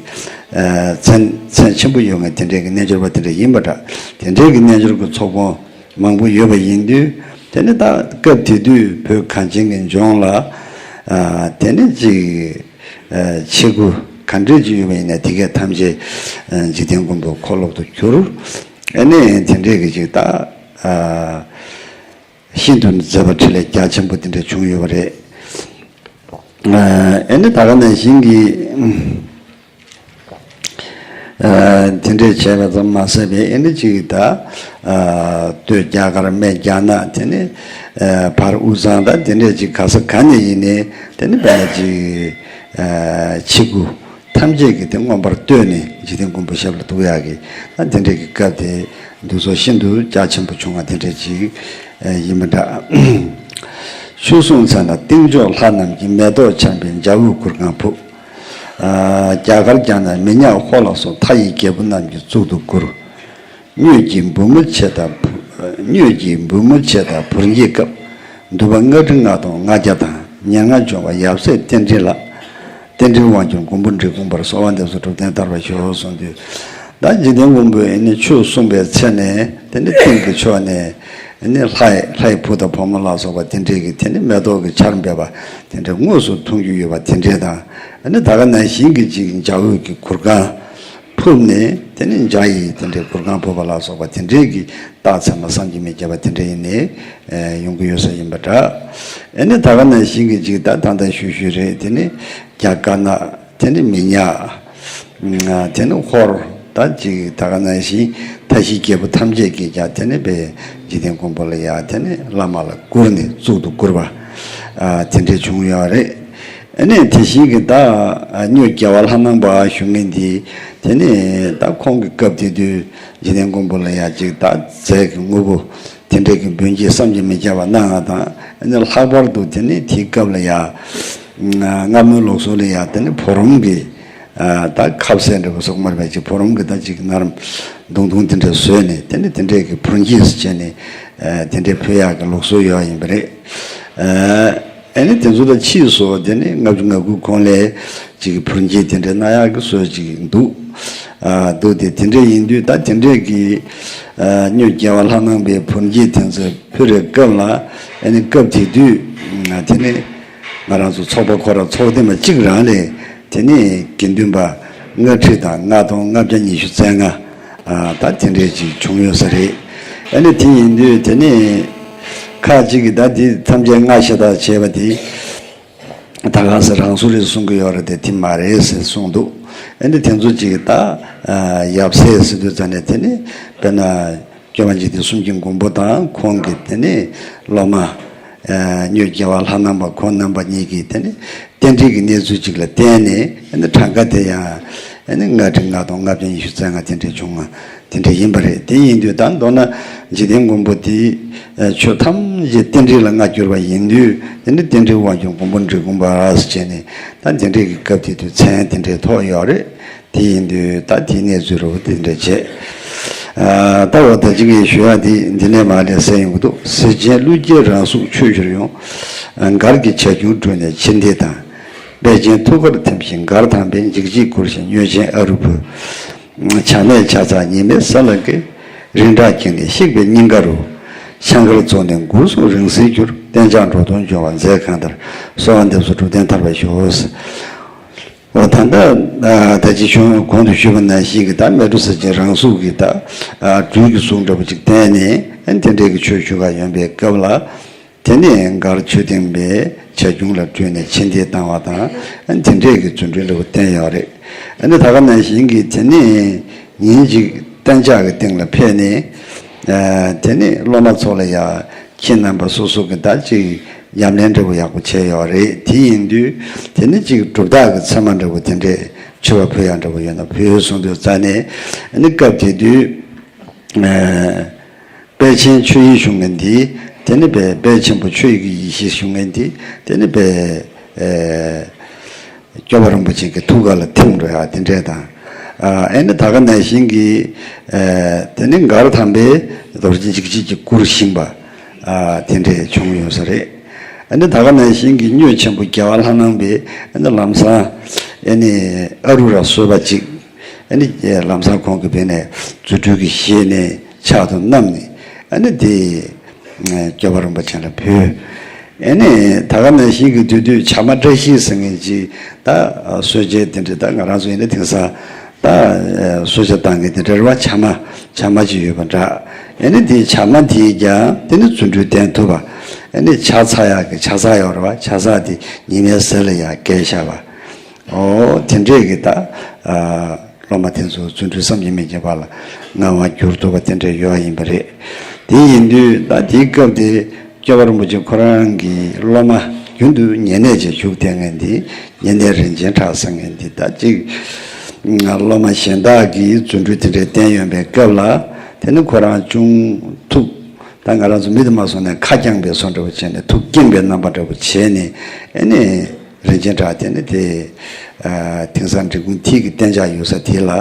ཨ་མཚན་མཚན་ཆེན་པོ་ཡོད་མཁན་དེ་འདྲས་ཀྱི་རྣལ་འབྱོར་པ་དེ་འདྲས་ཡིན་པ་འདྲ། དེ་འདྲས་ཀྱི་རྣལ་འབྱོར་གྱི་ཚོགས་པ་མང་པོ་ཡོད་པ་ཡིན་དུས། དེ་ནི་ད་སྐབས་དེ་དུས་བོད་གངས་ཅན་གྱི་ལྗོངས་ལ་ཨ་དེ་ནི་ཅིག་ཨ་ཆེ་དགུ་ག་འདྲས་ཅིག་ཡོད་པ་ཡིན་ན་དེ་གས་ཐམས་ཅད་ཨ་འཇིག་རྟེན་མགོན་པོའི་འཁོར་སློབ་ཏུ་གྱུར། ཨེ་ནི་དེ་འདྲས་ཀྱི་ཅིག་ད་ཨ། ཤིན་ཏུ་མཛད་པ་འཕྲིན་ལས་རྒྱ་ཆེན་པོ་དེ་འདྲ་བྱུང་ཡོད་པ་རེད། ཨ་ནི་ད་ག་ནང་བཞིན་གྱི་ཨ་དེ་འདྲས་བྱས་པ་ཙམ་མ་ཟད་པའི་ཨེ་ནི་ཅིག་ད་ཨ་སྟོད་རྒྱ་གར་སྨད་རྒྱ་ནག་དེ་ནི་ཨ་བར་དབུས་གཙང་ད་དེ་འདྲས་ཅིག་ག་ས་ག་ནས་ཡིན་ནའི་དེ་ནི་དཔེར་ན་ཅིག་ཨ་ཆེ་དགུ་ཐམས་ཅད་ཀྱིས་དེ་མངོན་པར་བསྟོད་ནས་འཇིག་རྟེན་མགོན་པོ་ཞབས་ལ་གཏུགས་ཡག་གི་ད་དེ་འདྲས་ཀྱི་སྐབས་དེ་འདུག་སོ་ཤིན་ཏུ་རྒྱ་ཆེན་པོ་བྱུང་བ་དེ་འདྲས་ཅིག་ཡིན་པ་འདྲ། ཆོས་སྲུང་ཚལ་ན་སྟེང་ཕྱོགས་ལྷ་རྣམས་ཀྱིས། མེ་ཏོག་ཆར་འབེབས་འཇའ་འོད་གུར་ཁང་ཕུབ། རྒྱ་གར་རྒྱ་ནག་མི་ཉག་ཧོར་ལ་སོགས་མཐའ་ཡི་རྒྱལ་པོ་རྣམས་ཀྱིས་གཙུག་ཏུ་བཀུར། སྨྱོས་ཀྱི་འབུལ་མོ་ཆེ་དང་བུ། སྨྱོས་ཀྱི་འབུལ་མོ་ཆེ་དང་བུར་འགྱེད་སྐབས། འདུས་པ་ལྔ་ཁྲི་ལྔ་སྟོང་ལྔ་བརྒྱ་དང་ཉེར་ལྔ་འབྱོར་བ་ཡབ་སྲས་རྟེན་འབྲེལ་ལ། རྟེན་འབྲེལ་དབང་གྱུར་མགོན་པོ་འབྲི་གུང་པར་གསོལ་བ་འདེབས་སོ། གྲུབ་བརྟན་ཐར་པར་ཤོག་གསུངས་དུས། ད་འཇིག་རྟེན་མགོན་པོས་ཨེ་ནི་ཆོས་གསུངས་པའི་ཚེ་ནས་དེ་ནི་སྟེང་གི་ཕྱོགས་ནས་ཨེ་ནི་ལྷའི་ལྷའི་བུ་དང་བུ་མོ་ལ་སོགས་པ་དེ་འདྲས་ཀྱི་དེ་ནི་མེ་ཏོག་གི་ཆར་འབེབས་པ་དེ་འདྲས་དངོས་སུ་མཐོང་རྒྱུ་ཡོད་པ་དེ་འདྲས་དང་། ཨེ་ནི་ད་ག་ནང་བཞིན་གྱི་ཅིག་འཇའ་འོད་ཀྱི་གུར་ཁང་ཕུབ་ནས་དེ་ནི་འཇའ་ཡི་དེ་འདྲས་གུར་ཁང་ཕུབ་པ་ལ་སོགས་པ་དེ་འདྲས་ཀྱི་རྟགས་མཚན་མ་བསམ་གྱིས་མི་ཁྱབ་པ་དེ་འདྲས་ཡིན་ནས་ཡོང་གི་ཡོད་ས་ཡིན་པ་འདྲ། ཨེ་ནི་ད་ག་ནང་བཞིན་གྱི་ཅིག་ད་ད་ལྟ་ཞུ་ཞུ་རེད། དེ་ནི་རྒྱ་དཀར་ནག་དེ་ནི་མི་ཉག་དེ་ནི་ཧོར། ད་ཅིག་ད་ག་ནང་བཞིན་མཐའ་བཞིའི་རྒྱལ་པོ་ཐམས་ཅད་ཀྱིས་ཀྱང་དེ་ནི་པའི་འཇིག་རྟེན་མགོན་པོ་ལ་ཡང་དེ་ནི་བླ་མ་ལ་བཀུར་ནས་གཙུག་ཏུ་བཀུར་བ་དེ་འདྲས་བྱུང་ཡོད་རེད། ཨ་ནི་དེ་བཞིན་གྱི་ད་སྨྱོ་རྒྱལ་བ་ལྷ་ནང་པ་ཞུ་མཁན་འདི་དེ་ནི་ད་ཁོང་གི་སྐབས་དེ་དུས་འཇིག་རྟེན་མགོན་པོ་ལ་ཡང་ཅིག་ད་རྫས་ཀྱི་དངོས་པོ་དེ་འདྲས་ཀྱི་འབུལ་འགྱེད་བསམ་གྱིས་མི་ཁྱབ་པ་གནང་བ་དང་། ཨ་ནི་ལྷག་པར་དུ་དེ་ནི་དེའི་སྐབས་ལ་ཡང་སྔ་མོའི་ལུགས་སྲོལ་ལ་ཡང་དེ་ནི་ཕོ་རོང་གི་ད་ཁབ་སེ་འདྲ་པོ་སོགས་མར་བས་ཅིག་ཕོ་རོང་གི་ད་ཅིག་ནརམ་མདུང་ཐུང་དེ་འདྲ་བཟོས་ནས་དེ་ནི་དེ་འདྲས་ཀྱི་བུར་འགྱེད་བྱས་ནས་དེ་འདྲས་ཕུལ་ཡག་གི་ལུགས་སྲོལ་ཡོད་ཡིན་པ་རེད། ཨ་ནི་དེ་ཚོ་ལ་ཕྱིས་སུ་དེ་ནི་ལྔ་བཅུ་ང་དགུ་གོང་ལས་ཅིག་བུར་འགྱེད་དེ་འདྲས་གནང་ཡག་གི་སྲོལ་ཅིག་འདུག་ཨ་འདུག་སྟེ་དེ་འདྲས་ཡིན་དུས་ད་དེ་འདྲས་ཀྱི་སྨྱོ་རྒྱལ་བ་ལྷ་ནང་པའི་བུར་འགྱེད་དེ་ཚོ་ཕུལ་བའི་སྐབས་ལ། ཨ་ནི་སྐབས་དེ་དུས་དེ་ནི་ང་རང་ཚོ་ཚོགས་པ་ཁོ་རང་ཚོགས་སྡེ་མ་གཅིག་རང་ལས་དེ་ནི་དགེ་འདུན་པ་ལྔ་ཁྲི་དང་ལྔ་སྟོང་ལྔ་བརྒྱ་ཉི་ཤུ་རྩ་ལྔ་ད་དེ་འདྲས་ཅིག་བྱུང་ཡོད་ས་རེད། ཨ་ནི་དེ་ཡིན་དུས་དེ་ནི་ཁ་ཅིག་གིས་ད་དེ་ཐམས་ཅད་སྔ་ཤ་སྟག་བྱས་པ་དེ། ད་ག་ས་རང་སུ་རེད་གསུང་གི་ཡོད་རེད་དེ་དེ་མ་རེད་ཟེར་གསུངས་འདུག་ཨ་ནི་དེ་ཚོ་ཅིག་ད་ཡབ་སྲས་ཟེར་དུས་ཙ་ནས་དེ་ནི་དཔེར་ན་སྐྱོབ་པ་འཇིག་རྟེན་གསུམ་གྱི་མགོན་པོ་དང་ཁོང་གི་དེ་ནི་སློབ་མ་སྨྱོ་རྒྱལ་བ་ལྷ་ནང་པ་ཁོང་རྣམ་པ་གཉིས་ཀྱིས་དེ་ནི་རྟེན་འབྲེལ་གྱི་གནས་ཚུལ་ཅིག་ལ་བརྟེན་ནས་ཨ་ནི་གྲངས་ཀ་དེ་ཡང་ཨ་ནི་ལྔ་ཁྲི་ལྔ་སྟོང་ལྔ་བརྒྱ་ཉི་ཤུ་རྩ་ལྔ་དེ་འདྲས་བྱུང་བ། དེ་འདྲ་ཡིན་པ་རེད། དེ་ཡིན་དུས་ད་མདོར་ན་འཇིག་རྟེན་མགོན་པོ་དེ་ཆོས་ཐམས་ཅད་རྟེན་འབྲེལ་ལ་མངའ་གྱུར་པ་ཡིན་དུས། དེ་ནི་རྟེན་འབྲེལ་དབང་གྱུར་མགོན་པོ་འབྲི་གུང་པ་ཟེར་བྱས་ནས་ད་དེ་འདྲའི་གི་སྐབས་དེ་དུས་མཚན་དེ་འདྲའི་ཐོགས་ཡོད་རེད། དེ་ཡིན་དུས་ད་དེའི་གནས་ཚུལ་རོ་དེ་འདྲ་བྱས། ད་འོ་ད་ཅི་གི་ཞུ་ཡ་དེ་འདི་ནས་མར་ལས་གསན་ཡོང་གི་འདུག་གཟི་ཅན་ཀླུ་རྒྱལ་རང་གཟུགས་ཆོས་ཕྱིར་ཡོང་། མགར་གྱི་བྱ་ཁྱུང་བྲོས་ནས་ཕྱིར་འདེད་དང་། དཔལ་ཆེན་ཐུགས་ཀར་ཐིམ་ཞིང་མགར་དམ་པས་འཇིགས་བྱེད་བསྐུལ་ཞིང་སྨྱོ་ཆེན་ཨ་རུ་བུ། བྱ་མེད་ཆ་ཚང་ཉི་མའི་ས་ལ་འགོས། རི་བྲག་འཁྱིལ་ནས་གཤེགས་པའི་སྙིང་ག་རུ། ཆང་ཁར་རྫོགས་ནས་འགུགས་གསུམ་རིང་བསྲེལ་གྱུར། གཏན་འཇགས་འགྲོ་དོན་འབྱུང་བ་མཛད་གང་ལྟར། གསོལ་བ་འདེབས་སོ་གྲུབ་བརྟན་ཐར་པར་ཤོག་འོ་ད་ལྟ་ད་ཅི་ཞུ་གོང་དུ་ཞུས་པ་ནང་བཞིན་གྱི་ད་མལ་གྲོ་གཟི་ཅན་རང་གཟུགས་ཀྱི་ད་སྦྲུལ་གྱི་གཟུགས་འདྲ་པོ་ཅིག་བསྟན་ནས་དེ་འདྲའི་གི་ཆོས་ཞུ་ག་ཡོང་པའི་སྐབས་ལ། དེ་ནས་མགར་ཆོས་ལྡན་པས་བྱ་ཁྱུང་ལ་སྤྲུལ་ནས་ཕྱིར་འདེད་བཏང་བ་དང་། དེ་འདྲས་ཀྱི་རྫུ་འཕྲུལ་ལ་བསྟན་ཡོད་རེད། ཨ་ནི་ད་ག་ནང་བཞིན་གྱི་དེ་ནས་ཉིན་གཅིག་གཏན་འཇགས་ཀྱི་སྟེང་ལ་ཕེབས་ནས། དེ་ནས་སློབ་མ་ཚོ་ལ་ཡང་ཁྱེད་རྣམ་པ་སོ་སོ་གི་ད་ཅིག་ཉམས་ལེན་འདྲ་བོ་ཡག་པོ་བྱས་ཡོད་རེད། དེ་ཡིན་དུས་དེ་ནི་ཅིག་གྲུབ་རྟགས་ཀྱི་མཚན་མ་འདྲ་བོ་དེ་འདྲས་མཆོད་པ་ཕུལ་ཡག་འདྲ་བོ་ཡོད་ན་ཕུལ་གསུངས་དུས་ཙ་ནས། ཨ་ནི་སྐབས་དེ་དུས། དཔལ་ཆེན་ཆོས་དབྱིངས་ཞུ་མཁན་འདི། དེ་ནི་དཔལ་དཔལ་ཆེན་པོ་ཆོས་ཀྱི་ཡེ་ཤེས་ཞུ་མཁན་འདི། དེ་ནི་དཔལ་སྐྱོབ་པ་རིན་པོ་ཆེ་གི་ཐུགས་ཀ་ལ་ཐིམ་འགྲོ་ཡག་དེ་འདྲས་དང་། ཨ་ནི་ད་ག་ནང་བཞིན་གྱི་དེ་ནི་མགར་དམ་པས་རྡོ་རྗེ་འཇིགས་བྱེད་ཀྱི་སྐུར་བཞེངས་པ་དེ་འདྲས་བྱུང་ཡོད་ས་རེད། ཨ་ནི་ད་ག་ནང་བཞིན་གྱི་སྨྱོས་ཆེན་པོ་རྒྱལ་བ་ལྷ་ནང་པས་ཨ་ནི་ལམ་སང་ཨ་ནི་ཨ་རུ་ར་བཟོས་པ་ཅིག་ཨ་ནི་ལམ་སང་ཁོང་གིས་བོད་ནས་རྫུ་འཕྲུལ་གྱི་ཞལ་ནས་ཕྱག་ཏུ་བསྣམས་ནས་ཨ་ནི་དེ་སྐྱོབ་པ་རིན་པོ་ཆེ་ལ་ཕུལ། ཨ་ནི་ད་ག་ནང་བཞིན་གྱི་དུས་དུས་བྱ་མ་བཀྲ་ཤིས་ཟེར་མཁན་ཅིག་ད་གསོལ་ཇ་དེ་འདྲ་ད་ང་རང་ཚོ་ཡིན་ན་དེང་སང་ད་གསོལ་ཇ་བཏང་མཁན་དེ་འདྲ་རེད་བ། བྱ་མ་བྱ་མ་ཅིག་ཡོད་པ་འདྲ། ཨ་ནི་དེ་བྱ་མ་དེས་ཀྱང་དེ་ནི་རྫུ་འཕྲུལ་བསྟན་ཐུབ་པ། ཨ་ནི་ཇ་ཚ་ཡག་གི་ཇ་ཚགས་ཡོད་རེད་བ། ཇ་ཚགས་དེ་ཉི་མའི་ཟེར་ལ་ཡང་བཀལ་བཞག་པ། ཨོ་དེ་འདྲས་ཀྱི་ད་སློབ་མ་དེ་ཚོ་རྫུ་འཕྲུལ་བསམ་གྱིས་མི་ཁྱབ་པ་ལ་མངའ་དབང་བསྒྱུར་ཐུབ་པ་དེ་འདྲས་ཡོད་ཡིན་པ་རེད། དེ་ཡིན་དུས་ད་དེའི་སྐབས་དེ་སྐྱོབ་པ་རིན་པོ་ཆེ་ཁོ་རང་གི་སློབ་མ་རྒྱུན་དུ་ཉེ་གནས་ཅིག་བཞུགས་བསྡད་མཁན་དེ་ཉེ་གནས་རིན་ཆེན་གྲགས་ཟེར་མཁན་དེ་ད་ཅིག་སློབ་མ་གཞན་དག་གིས་རྫུ་འཕྲུལ་དེ་འདྲས་བསྟན་ཡོང་པའི་སྐབས་ལ། དེ་ནི་ཁོ་རང་ཅུང་ཐུགས་ད་ང་རང་ཚོ་མི་དེ་མ་སོང་ནས་ཁ་བརྐྱངས་པའི་བཟོ་འདྲ་པོ་བྱས་ནས་ཐུགས་བརྐྱངས་པའི་རྣམ་པ་འདྲ་པོ་བྱས་ནས། ཨ་ནི། རིན་ཆེན་གྲགས་དེ་ནི་དེ་ ཨ་དེང་སང་འབྲི་གུང་མཐིལ་གྱི་གཏན་འཇགས་ཡོད་ས་དེ་ལ་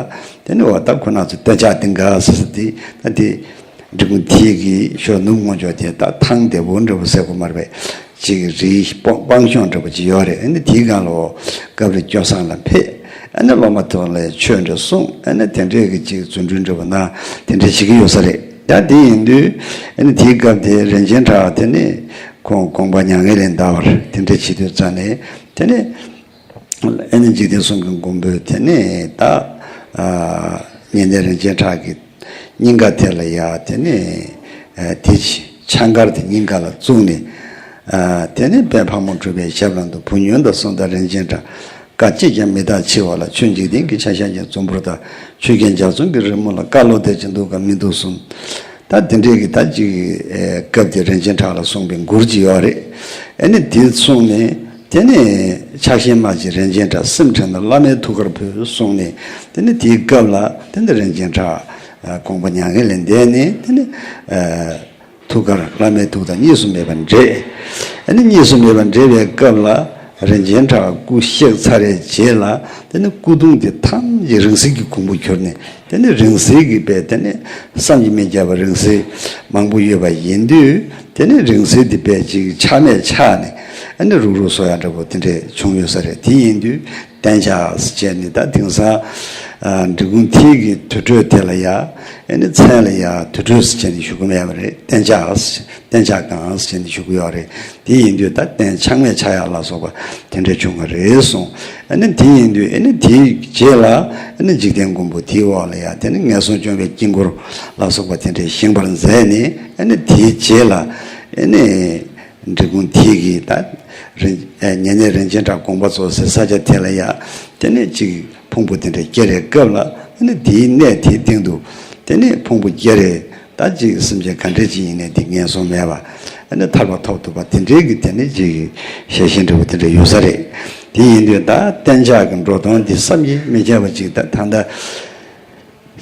དེ་ནི་འོ་ད་ཁོ་རང་ཚོ་གཏན་འཇགས་གཏིང་ཁ་ཟེར་ས་དེ་ད་དེ་འབྲི་གུང་མཐིལ་གྱི་ཞོ་ནུབ་ངོས་ཕྱོགས་དེ་ད་ཐང་དེ་བོ་འདྲ་བོ་ཟེར་དགོས་མ་རེད་པས། ཅིག་རིའི་སྤང་སྤང་གཤོང་འདྲ་པོ་ཅིག་ཡོད་རེད། ཨ་ནི་དེའི་སྒང་ལ་འོ་སྐབས་རེ་སྐྱོ་བསང་ལ་ཕེབས། ཨ་ནི་སློབ་མ་ཚོ་ལ་ཆོས་འདྲ་གསུངས། ཨ་ནི་དེ་འདྲས་ཀྱི་ཅིག་རྫུ་འཕྲུལ་འདྲ་པོ་གནང་དེ་འདྲས་བྱེད་ཀྱི་ཡོད་ས་རེད། ཡང་དེ་ཡིན་དུས་ཨ་ནི་དེའི་སྐབས་དེ་རིན་ཆེན་གྲགས་དེ་ནི་ཁོང་དགོངས་པ་མྱ་ངན་ལས་འདའ་བར་དེ་འདྲས་བྱེད་དུས་ཙ་ནས་དེ་ནི་ཨ་ནི་འཇིག་རྟེན་གསུམ་གྱི་མགོན་པོས་དེ་ནི་ད་ཨ་ཉེ་གནས་རིན་ཆེན་གྲགས་ཀྱི་སྙིང་ག་དེ་ལ་ཡ་དེ་ནི་ཨ་དེ་ཕྱི་ཆང་དཀར་དེ་སྙིང་ག་ལ་བཙུགས་ནས་ཨ་དེ་ནི་དཔལ་ཕག་མོ་གྲུ་པའི་ཞབས་ལ་འདུག་བུ་ཉོན་དང་གསུམ་དང་རིན་ཆེན་གྲགས། བཀའ་གཅིག་ཀྱང་མི་བདག་འཆི་བ་ལ། ཆོས་འཇིག་རྟེན་གྱི་ཆ་ཤས་ཀྱང་རྫུན་པོར་ལྟ། ཆོས་རྒྱལ་འཇའ་ཚོན་གྱི་རི་མོ་ལ། བཀའ་བློ་དེ་ཅི་འདུག་གམ་མི་འདུག་གསུངས། ད་དེ་འདྲས་ཀྱི་ད་ཅིག་ཨེ་སྐབས་དེ་རིན་ཆེན་གྲགས་ལ་གསུངས་པའི་མགུར་ཅིག་ཡོད་རེད། ཨེ་ནི་དེ་གསུངས་ནས་དེ་ནས་ཕྱག་ཆེན་མ་གཅིག་རིན་ཆེན་གྲགས་སེམས་ཁྲལ་ན་བླ་མའི་ཐུགས་ཀར་ཕུལ་གསུངས་ནས་དེ་ནི་དེའི་སྐབས་ལ་དེ་ནི་རིན་ཆེན་གྲགས་ཨ་དགོངས་པ་མྱ་ངན་ལས་འདས་ནས་དེ་ནི་ཨ། ཐུགས་ཀར་བླ་མའི་ཐུགས་དང་གཉིས་སུ་མེད་པར་འདྲེས། ཨ་ནི་གཉིས་སུ་མེད་པར་འདྲེས་པའི་སྐབས་ལ་རིན་ཆེན་གྲགས་སྐུ་གཤེགས་ཚར་བའི་རྗེས་ལ་དེ་ནི་སྐུ་གདུང་དེ་ཐམས་ཅད་རིང་བསྲེལ་གྱི་གོང་བུ་གྱུར་ནས་དེ་ནི་རིང་བསྲེལ་གྱི་དཔེ་དེ་ནི་བསམ་གྱིས་མི་ཁྱབ་པ་རིང་བསྲེལ་མང་པོ་ཡོད་པ་ཡིན་དུས་དེ་ནི་རིང་བསྲེལ་དེ་དཔེ་ཅིག་ཆག་མེད་ཆག་ནས་ཨ་ནི་རུག་རུག་སོ་ཡ་འདྲ་པོ་དེ་འདྲས་བྱུང་ཡོད་ས་རེད། དེ་ཡིན་དུས། གཏན་འཇགས་ཟེར་བྱས་ནས་ད་དེང་སང་ཨ་འབྲི་གུང་མཐིལ་གྱི་དུར་ཁྲོད་དེ་ལ་ཡ་ཨེ་ནི་མཚན་ལ་ཡ་དུར་ཁྲོད་ཟེར་བྱས་ནས་ཞུ་གི་མེད་པ་རེད། གཏན་འཇགས་ཟེར་གཏན་འཇགས་སྒང་ཟེར་བྱས་ནས་ཞུ་གི་ཡོད་རེད། དེ་ཡིན་དུས་ད་རྟེན་ཆག་མེད་ཆག་ཡག་ལ་སོགས་པ་དེ་འདྲ་བྱུང་བ་རེད་གསུངས། ཨེ་ནི་དེ་ཡིན་དུས་ཨེ་ནི་དེའི་རྗེས་ལ་ཨེ་ནི་འཇིག་རྟེན་མགོན་པོ་དེའི་འོག་ལ་ཡ་དེ་ནི་ངན་སོང་སྐྱོང་བའི་དཀྱིལ་འཁོར་ལ་སོགས་པ་དེ་འདྲ་བཞེངས་པར་མཛད་ནས་ཨེ་ནི་དེའི་རྗེས་ལ་ཨེ་ནི། འབྲི་གུང་མཐིལ་གྱི་ད་རིན་ཨེ་ཉེ་གནས་རིན་ཆེན་གྲགས་དགོངས་པ་རྫོགས་སའི་ས་ཆ་དེ་ལ་ཡ་དེ་ནས་ཅིག་ཕུང་པོ་དེ་འདྲ་སྐྱེ་རེས་སྐབས་ལ་ཨ་ནི་དེའི་གནས་དེའི་སྟེང་དུ་དེ་ནས་ཕུང་པོ་སྐྱེ་རེས་ད་ཅིག་སེམས་ཅན་ག་འདྲས་ཅིག་ཡིན་ནའི་དེ་ངན་སོང་མེད་པ་ཨ་ནི་ཐར་པ་ཐོབ་ཐུབ་པ་དེ་འདྲའི་གི་དེ་ནས་ཅིག་ཞལ་བཞེས་འདྲ་བོ་དེ་འདྲ་ཡོད་ས་རེད། དེ་ཡིན་དུས་ད་གཏན་འཇགས་ཀྱི་འགྲོ་སྟངས་འདི་བསམ་གྱིས་མི་ཁྱབ་པ་ཅིག་ད་ད་ལྟ།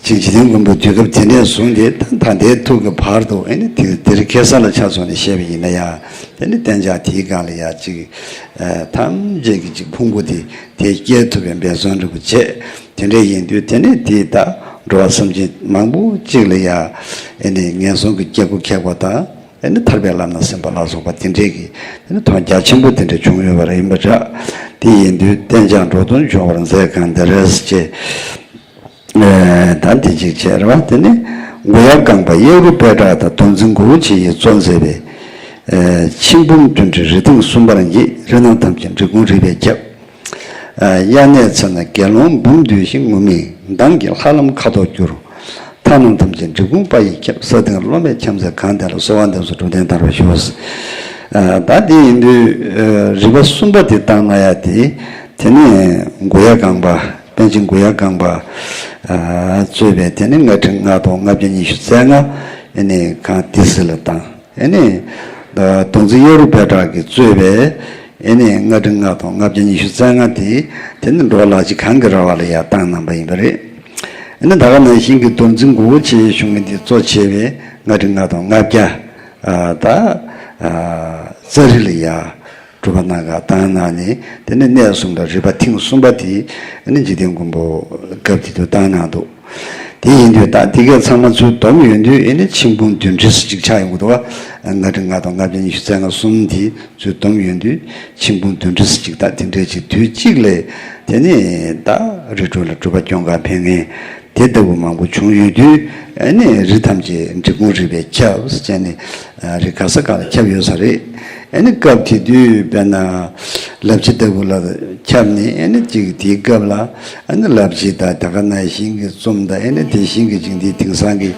ཅིག་འཇིག་རྟེན་མགོན་པོའི་དུས་སྐབས་དེ་ནས་བཟུང་སྟེ་ད་ད་ལྟའི་ཐུག་གི་བར་དུ་ཨེ་ནི་དེ་དེ་རིང་ཁ་སང་ལ་ཆ་བཞག་ནས་བཤད་པ་ཡིན་ན་ཡང་དེ་ནི་གཏན་འཇགས་དེའི་སྒང་ལ་ཡང་ཅིག་ཨ་ཐམས་ཅད་ཀྱི་ཅིག་ཕུང་པོ་དེ་དེ་སྐྱེ་ཐུབ་པའི་འབད་བརྩོན་འདྲ་པོ་བྱས། དེ་འདྲ་ཡིན་དུས་དེ་ནི་དེ་ད་འགྲོ་བ་སེམས་ཅན་མང་པོ་ཅིག་ལ་ཡང་ཨེ་ནི་ངན་སོང་གི་སྐྱེ་སྒོ་ཁེགས་པ་དང་ཨེ་ནི་ཐར་པའི་ལམ་སྣ་ཟིན་པ་ལ་སོགས་པ་དེ་འདྲའི་གི་དེ་ནི་མཐོང་རྒྱ་ཆེན་པོ་དེ་འདྲ་བྱུང་ཡོད་པ་རེད། ཡིན་པ་འདྲ། དེ་ཡིན་དུས་གཏན་འཇགས་འགྲོ་དོན་འབྱུང་བར་མཛད་གང་འདིར་ཞེས། ཨེ་ད་འདི་གཅིག་བྱས་རེད་བ། དེ་ནི་མགོ་ཡར་རྐང་པ་གཡས་རུ་པད་ཕྲག་དང་། གདོང་འཛིན་མགོ་བོ་ཕྱི་ཡི་གཙོ་མཛད་པའི། ཨེ་འཆིང་བུམ་བདུན་ཁྲི་རི་སྟེང་གསུམ་པར་འགྱེད། རི་ནང་ཐམས་ཅད་འབྲི་གུང་རི་པས་ཁྱབ། ཨེ་དབྱར་གནས་ཚེ་ན་དགེ་སློང་འབུམ་འདུས་ཤིང་། ངུར་སྨྲིག་མདངས་ཀྱིས་ལྷ་ལམ་ཁ་དོག་བསྒྱུར། མཐའ་ནང་ཐམས་ཅད་འབྲི་གུང་པ་ཡིས་ཁྱབ། ས་སྟེང་སློབ་མས་ཁྱབ་མཛད་གང་དེ་ལ། གསོལ་བ་འདེབས་སོ་འགྲོ་དོན་དར་བར་ཤོག། ཨ་ད་དེ་ཡིན་དུས་ཨ་རིམ་པ་གསུམ་པ་དེ་བཏང་ན་ཡ་དེ་དེ་ནས་མགོ་ཡར་རྐང་པ་པཎ་ཆེན་མགོ་ཡར་རྐང་པ་ཨ་གཙོས་པའི་དེ་ནས་ལྔ་ཁྲི་ལྔ་སྟོང་ལྔ་བརྒྱ་ཉི་ཤུ་རྩ་ལྔ་ཨེ་ནས་གང་ཏི་སེ་ལ་བཏང་། ཨེ་ནས་ཨ་གདོང་འཛིན་གཡས་རུ་པད་ཕྲག་གིས་གཙོས་པའི་ཨེ་ནས་ལྔ་ཁྲི་ལྔ་སྟོང་ལྔ་བརྒྱ་ཉི་ཤུ་རྩ་ལྔ་དེ་དེ་ནས་འགྲོ་བ་ལག་བཅད་གང་གི་ར་བ་ལ་ཡར་བཏང་གནང་པ་ཡིན་པ་རེད། ཨེ་ནས་ད་ག་ནང་བཞིན་གྱི་གདོང་འཛིན་མགོ་བོ་ཕྱི་ཡི་ཞུ་ངེས་འདི་གཙོ་བྱས་པའི་ལྔ་ཁྲི་ལྔ་སྟོང་ལྔ་བརྒྱ། ཨ་ད་ཨ་ཙཱ་རི་ལ་ཡ་སྒྲུབ་པ་གནང་ག་བཏང་གནང་ནས་དེ་ནས་གནས་གསུམ་དང་རིམ་པ་ཐེངས་གསུམ་པ་དེ་ཨ་ནི་འཇིག་རྟེན་མགོན་པོ་སྐབས་དེ་དུ་བཏང་གནང་འདུག། དེ་ཡིན་དུས་ད་དེ་གས་ཚང་མ་ཚུར་བསྡོམས་ཡོང་དུས་ཨ་ནི་འཆིང་བུམ་བདུན་ཁྲི་ཙམ་ཅིག་ཆགས་ཡོང་གི་འདུག་བ། ལྔ་ཁྲི་ལྔ་སྟོང་ལྔ་བརྒྱ་ཉི་ཤུ་རྩ་ལྔ་གསུམ་དེ་ཚུར་བསྡོམས་ཡོང་དུས་འཆིང་བུམ་བདུན་ཁྲི་ཙམ་ཅིག་ད་དེ་འདྲས་ཅིག་དུས་གཅིག་ལས་དེ་ནས་ད་རི་ཁྲོད་ལ་སྒྲུབ་པ་སྐྱོང་ག་ཕེབས་མཁན། དེ་ལྟ་བུ་མང་པོ་བྱུང་ཡོད་དུས་ཨ་ནི་རི་ཐམས་ཅད་འབྲི་གུང་རི་པས་ཁྱབ་ཟེར་ནས་རི་ག་ས་ག་ལ་ཁྱབ་ཡོད་ས་རེད། ཨ་ནི་སྐབས་དེ་དུས་དཔེར་ན་ལབ་ཕྱི་ལྟ་བུ་ལ་ཁྱབ་ནས་ཨ་ནི་ཅིག་དེའི་སྐབས་ལ་ཨ་ནི་ལབ་ཕྱི་དང་ད་ག་ནང་བཞིན་གྱི་ཙུམ་དང་ཨ་ནི་དེ་བཞིན་གྱི་ཅིག་འདི་དེང་སང་གི་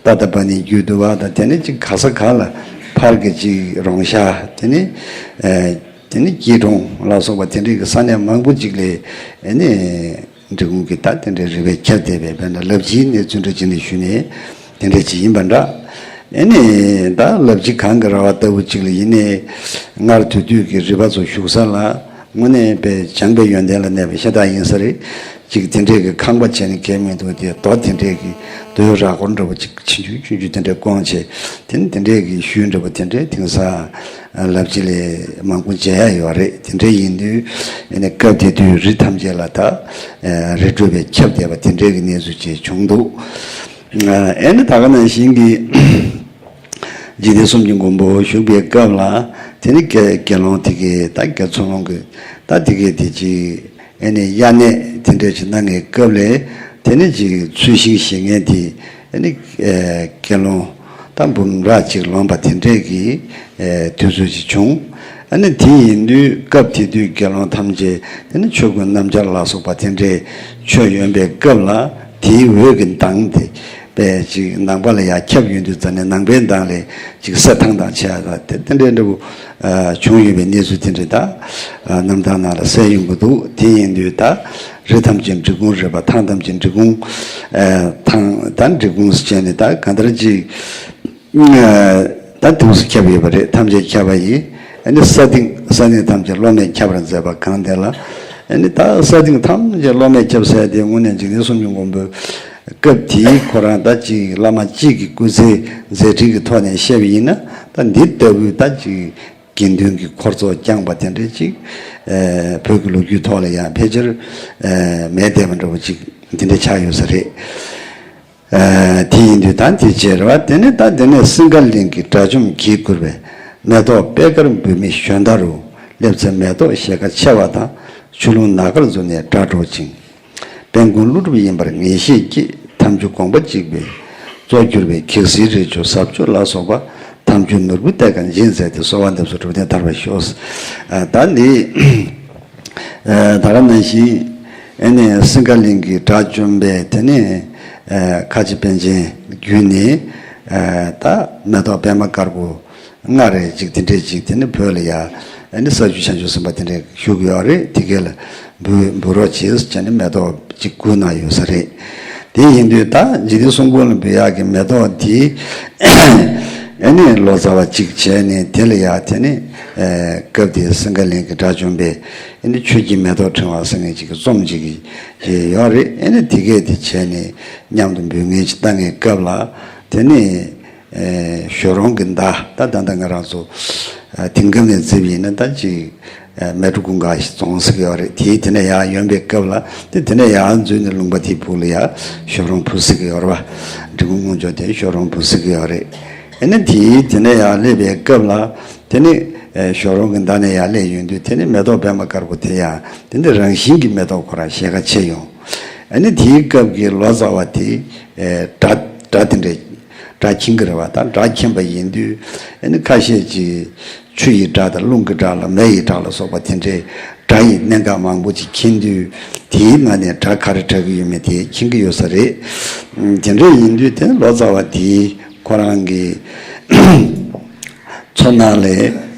ཏ་ཏ་པ་ནི་རྒྱུད་དུ་བ་དང་དེ་ནི་ཅིག་ག་ས་ག་ལ་ཕར་གྱི་ཅིག་རོང་ཤ་དེ་ནི་ཨ་དེ་ནི་སྐྱིད་གྲོང་ལ་སོགས་པ་དེ་འདྲའི་གི་ས་གནས་མང་པོ་ཅིག་ལས་ཨ་ནི། འབྲི་གུང་གི་ད་དེ་འདྲའི་རི་པས་ཁྱབ་བསྡད་པའི་དཔེར་ན་ལབ་ཕྱིའི་གནས་ཚུལ་འདྲ་ཅིག་ནས་ཞུས་ནས་དེ་འདྲ་ཅིག་ཡིན་པ་འདྲ། ཨེ་ནས་ད་ལབ་ཕྱི་གངས་ཀྱི་ར་བ་ལྟ་བུ་ཅིག་ལ་ཡིན་ནའི་སྔར་དུས་དུས་ཀྱི་རི་པ་ཚོ་བཞུགས་ས་ལ་དངོས་གནས་པའི་བྱམས་པའི་ཡོན་ཏན་ལ་གནས་པའི་ཤ་སྟག་ཡིན་ས་རེད། ཅིག་དེ་འདྲས་ཀྱི་ཁང་པ་བྱས་ནས་གས་མི་འདུག་དེ་རྡོ་དེ་འདྲས་ཀྱི་རྡོའི་ར་སྐོར་འདྲ་པོ་ཅིག་ཆུང་ཆུང་ཆུང་ཆུང་དེ་འདྲས་བསྐོངས་བྱས། དེ་ནི་དེ་འདྲས་ཀྱི་ཤུལ་འདྲ་པོ་དེ་འདྲས་དེང་སང་ལབ་ཅིག་ལས་མང་པོ་མཇལ་ཡ་ཡོད་རེད། དེ་འདྲས་ཡིན་དུས་ཨ་ནི་སྐབས་དེ་དུས་རི་ཐམས་ཅད་ལ་ད་རི་ཁྲོད་པས་ཁྱབ་བསྡད་པ་དེ་འདྲས་ཀྱི་གནས་ཚུལ་ཅིག་བྱུང་འདུག་ཨ་ནི་ད་ག་ནང་བཞིན་གྱི་འཇིག་རྟེན་གསུམ་གྱི་མགོན་པོ་བཞུགས་པའི་སྐབས་ལ། དེ་ནི་དགེ་དགེ་སློང་དེ་གའི་ད་དགེ་ཚུལ་སློང་གི་ད་དེ་གའི་དེ་ཅིག་ཨ་ནི་དབྱར་གནས་དེ་འདྲ་ཞིག་གནང་བའི་སྐབས་ལ། དེ་ནི་ཅིག་ཚུལ་ཤིང་བཞེངས་མཁན་དེ་ཨ་ནི་དགེ་སློང་ད་འབུམ་རག་ཅིག་ལོངས་པ་དེ་འདྲས་ཀྱི་དུས་ཚོད་ཅིག་བྱུང་། ཨ་ནི་དེ་ཡིན་དུས་སྐབས་དེ་དུས་དགེ་སློང་ཐམས་ཅད་དེ་ནི་ཆོས་གོས་སྣམ་སྦྱར་ལ་སོགས་པ་དེ་འདྲས་མཆོད་ཡོང་པའི་སྐབས་ལ། དེའི་འོད་ཀྱི་མདངས་དེ་པས་ཅིག་ནང་པ་ལ་ཡར་ཁྱབ་ཡོང་དུས་ཙ་ནས་ནང་པའི་མདངས་ལས་ཅིག་སེར་ཐང་ཐང་ཆེ་བ་དེ་དེ་འདྲའི་འདྲ་པོ་བྱུང་ཡོད་པའི་གནས་ཚུལ་དེ་འདྲ་ད་རྣམ་ཐར་ནང་ལ་གསལ་ཡོང་གི་འདུག་དེ་ཡིན་དུས་ད་རི་ཐམས་ཅད་འབྲི་གུང་རེད་པ། ཐང་ཐམས་ཅད་འབྲི་གུང་། ཐང་ད་འབྲི་གུང་ཟེར་བྱས་ནས་ད་གང་ལྟར་ཅིག་ད་དུས་སུ་ཁྱབ་ཡོད་པ་རེད། ཐམས་ཅད་ཁྱབ་པ་ཡིན། ཨ་ནི་ས་སྟེང་ས་སྟེང་ཐམས་ཅད་སློབ་མས་ཁྱབ་པར་མཛད་པ་གང་དེ་ལ། ཨ་ནི་ད་ས་སྟེང་ཐམས་ཅད་སློབ་མས་ཁྱབ་ཟེར་དེ་དངོས་གནས་འཇིག་རྟེན་གསུམ་གྱི་མགོན་པོའི་སྐབས་དེའི་ཁོ་རང་ད་ཅིག་བླ་མ་གཅིག་གི་སྐུ་ཚེའི་མཛད་འཕྲིན་གྱི་ཐོག་ནས་བཤད་པ་ཡིན་ན། ད་འདི་ལྟ་བུའི་ད་ཅིག་དགེ་འདུན་གྱི་འཁོར་ཚོགས་བསྐྱངས་པ་དེ་འདྲ་ཅིག་ཨ་བོད་ཀྱི་ལོ་རྒྱུས་ཐོག་ལ་ཡང་ཕལ་ཆེར་ཨ་མེད་བསྡད་པ་འདྲ་པོ་ཅིག་འདི་འདྲ་ཆགས་ཡོད་ས་རེད། ཨ་དེ་ཡིན་དུས་ད་དེ་བྱས་རེད་བ། དེ་ནས་ད་དེ་ནས་སིང་ག་གླིང་གི་དགྲ་བཅོམ་གྱིས་བསྐུལ་བའི་མེ་ཏོག་པད་དཀར་འབུལ་མི་ཞོན་ད་རུ། སླེབས་ཚེ་མེ་ཏོག་ཞལ་ཁ་ཕྱེ་བ་དང་། ཆུ་ཀླུང་ནམ་མཁར་འཛུལ་ནས་སྒྲ་སྒྲོག་ཅིང་། དཔལ་མགོན་ཀླུ་སྒྲུབ་ཡིན་པར་ངེས་ཤེས་སྐྱེས། དམ་ཆོས་དགོངས་པ་གཅིག་པའི་གཙོ་གྱུར་པའི་གེགས་སེལ་རིགས་བཅུ་ཟབ་ཆོས་ལ་སོགས་པ། དམ་ཆོས་ནོར་བུའི་གཏེར་ཁ་འབྱིན་མཛད་དེ། གསོལ་བ་འདེབས་སོ་གྲུབ་བརྟན་ཐར་པར་ཤོག་ཨ་ད་འདི་ཨ་ད་ག་ནང་བཞིན་ཨ་ནི་སིང་ག་གླིང་གི་དགྲ་བཅོམ་པས་དེ་ནས་ཨ་ཁ་ཆེ་པཎ་ཆེན་བརྒྱུད་ནས་ཨ་ད་མེ་ཏོག་པདྨ་དཀར་པོ་ལྔ་རེ་ཅིག་དེ་འདྲས་ཅིག་དེ་ནི་བོད་ལ་ཡ་ཨ་ནི་ས་བཅུ་བྱང་ཆུབ་སེམས་དཔའ་དེ་འདྲས་བཞུགས་ཡོད་རེད། དེ་གས་ལ་འབུལ་འབུལ་རོགས་བྱེད་ཟེར་ནས་མེ་ཏོག་ཅིག་བསྐུར་གནང་ཡོད་ས་རེད། དེ་ཡིན་དུས་ད་འཇིག་རྟེན་གསུམ་མགོན་ལ་འབུལ་ཡག་གི་མེ་ཏོག་དེ་ཨ་ནི་ལོ་ཙཱ་བ་གཅིག་བྱས་ནས་དེ་ལ་ཡ་དེ་ནི་ཨ་སྐབས་དེའི་སིང་ག་གླིང་གི་དགྲ་བཅོམ་པས་ཨ་ནི་ཆོས་ཀྱི་མེ་ཏོག་ཕྲེང་བ་ཟེར་མཁན་ཅིག་གི་རྩོམ་ཅིག་ཡོད་རེད། ཨ་ནི་དེ་གས་དེ་བྱས་ནས་མཉམ་དུ་འབུལ་མཁན་ཅིག་བཏང་བའི་སྐབས་ལ་དེ་ནི། ཨེ་གཞོན་རོང་གི་མདའ་ད་ད་ལྟ་ང་རང་ཚོ་ཨ་དེང་སྐབས་ནས་བརྩིས་པ་ཡིན་ན་ད་ཅིག་ཨ་མལ་གྲོ་གུང་དཀར་ཞིག་རྫོང་ཟེར་གྱི་ཡོད་རེད། དེའི་དེ་ནས་ཡར་ཡོང་པའི་སྐབས་ལ་དེ་དེ་ནས་ཡར་འཛུལ་ནས་ལུང་པ་དེའི་ཕུག་ལ་ཡ་གཞོན་རོང་བུ་ཟེར་གྱི་ཡོད་རེད་བ། འབྲི་གུང་སྔོན་ལྗོངས་དེ་གཞོན་རོང་བུ་ཟེར་གྱི་ཡོད་རེད། ཨ་ནི་དེའི་དེ་ནས་ཡར་སླེབས་པའི་སྐབས་ལ་དེ་ནི་ཨེ་གཞོན་རོང་གི་མདའ་ནས་ཡར་སླེབས་ཡོང་དུས་དེ་ནི་མེ་ཏོག་པདྨ་དཀར་པོ་དེ་ཡང་དེ་འདི་རང་བཞིན་གྱི་མེ་ཏོག་ཁོ་རང་ཞལ་ཁ་ཕྱེ་ཡོང་། ཨ་ནི་དེའི་སྐབས་ཀྱི་ལོ་ཙཱ་བ་དེ་ཨེ་སྒྲ་སྒྲ་དེ་འདྲས། སྒྲ་མཁྱེན་གྱི་རེད་བ། ད་སྒྲ་མཁྱེན་པ་ཡིན་དུས་ཨ་ནི་ཁ་ཤས་ཀྱིས་ཆུ་ཡི་སྒྲ་དང་རླུང་གི་སྒྲ་ལ་མེ་ཡི་སྒྲ་ལ་སོགས་པ་དེ་འདྲའི་སྒྲ་ཡི་གནད་འགག་མང་པོ་ཅིག་མཁྱེན་དུས་དེའི་ནང་ནས་སྒྲ་ག་རེ་གྲགས་ཀྱི་ཡོད་མེད་དེ་མཁྱེན་གྱི་ཡོད་ས་རེད། ཨ་དེ་འདྲ་ཡིན་དུས་དེ་ལོ་ཙཱ་བ་དེའི་ཁོ་རང་གི་ཚོར་སྣང་ལས་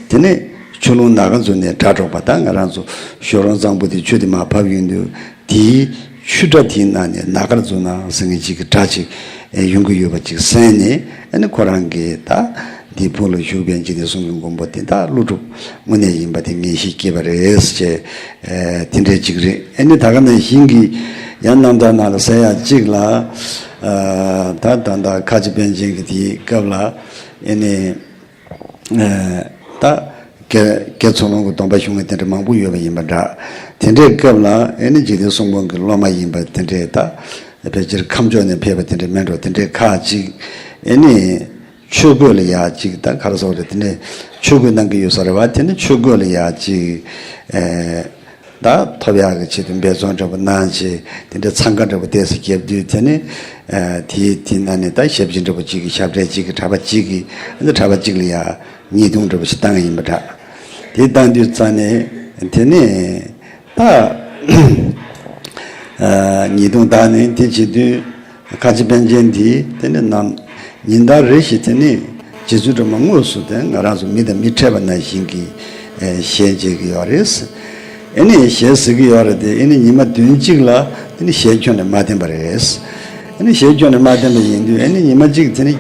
དེ་ནས་ཆུ་ཀླུང་ནམ་མཁར་འཛུལ་ནས་སྒྲ་སྒྲོག་པ། ད་ང་རང་ཚོ་གཞོན་རོང་གཙང་པོ་དེ་ཆུ་དེ་མར་བབས་ཡོང་དུས། དེའི་ཆུ་སྒྲ་དེའི་ནང་ནས་ནམ་མཁར་འཛུལ་ན་ཟེར་མཁན་ཅིག་གི་སྒྲ་ཅིག་ཡོང་གི་ཡོད་པ་ཅིག་གསན་ནས། ཨ་ནི་ཁོ་རང་གིས་ད་འདིའི་ཕུག་ལ་བཞུགས་པའི་འཇིག་རྟེན་གསུམ་གྱི་མགོན་པོ་དེ་ད་ཀླུ་སྒྲུབ་དངོས་གནས་ཡིན་པ་དེ་ངེས་ཤེས་སྐྱེས་པ་རེད་ཟེར་བྱས། ཨ་དེ་འདྲའི་ཅིག་རེད། ཨ་ནི་ད་ག་ནང་བཞིན་གྱི་ཡང་རྣམ་ཐར་ནང་ལ་གསལ་ཡག་ཅིག་ལ། ཨ་ད་ད་ད་ཁ་ཆེ་པཎ་ཆེན་གྱི་དེའི་སྐབས་ལ་ཨ་ནི། ད་དགེ་དགེ་ཚུལ་སློང་གི་སྡོམ་པ་ཞུ་མཁན་དེ་འདྲ་མང་པོ་ཡོད་པ་ཡིན་པ་འདྲ། དེ་འདྲའི་སྐབས་ལ་ཨེ་ནི་འཇིག་རྟེན་གསུམ་མགོན་གྱི་སློབ་མ་ཡིན་པ་དེ་འདྲའི་ད་ཕལ་ཆེར་ཁམས་ཕྱོགས་ནས་ཕེབས་པ་དེ་འདྲ་མིན་འགྲོ། དེ་འདྲའི་ཁག་ཅིག་ཨེ་ནི་ཆོས་གོས་ལ་ཡ་ཅིག་ད་ག་རེ་ཟེར་དགོས་རེད། དེ་འདྲའི་ཆོས་གོས་གནང་གི་ཡོད་ས་རེད་བ། དེ་ནི་ཆོས་གོས་ལ་ཡ་ཅིག་ཨེ། ད་ཐོབ་ཡག་གི་ཆེད་དུ་འབད་བརྩོན་འདྲ་པོ་གནང་བྱས། དེ་འདྲ་འཚང་ཁ་འདྲ་པོ་ཏོག་ཙམ་བརྒྱབ་དུས་དེ་ནི་ཨ་དེའི་དེའི་ནང་ནས་ད་ཞབས་ཕྱི་འདྲ་པོ་གཅིག་གི་ཞབས་གྲས་གཅིག་གི་གྲྭ་པ་གཅིག་གི་ཨ་ནི་གྲྭ་པ་གཅིག་ལ་ཡ་ཉེས་རྡུང་འདྲ་པོ་ཞིག་བཏང་ཡིན་པ་འདྲ། དེ་བཏང་དུས་ཙ་ནས་དེ་ནས་ད་ཨ་ཉེས་རྡུང་བཏང་ནས་དེ་བྱེད་དུས། ཁ་ཆེ་པཎ་ཆེན་འདིས་དེ་ནི་ནམ་ཉིན་ལྟར་རེ་བཞིན་དེ་ནི་རྗེ་བཙུན་སྒྲོལ་མ་དངོས་སུ་དེ་ང་རང་ཚོ་མི་དང་མི་འཕྲད་པ་ནང་བཞིན་གྱི་ཨེ་ཞལ་མཇལ་གྱི་ཡོད་རེད། ཨེ་ནི་ཞལ་གཟིགས་ཀྱི་ཡོད་རེད་དེ། ཨེ་ནི་ཉི་མ་བདུན་གཅིག་ལ་དེ་ནི་ཞལ་ཁྱོན་ནས་མ་བསྟན་པ་རེད། ཨེ་ནི་ཞལ་ཁྱོན་ནས་མ་བསྟན་པ་ཡིན་དུས་ཨེ་ནི་ཉི་མ་གཅིག་དེ་ནི་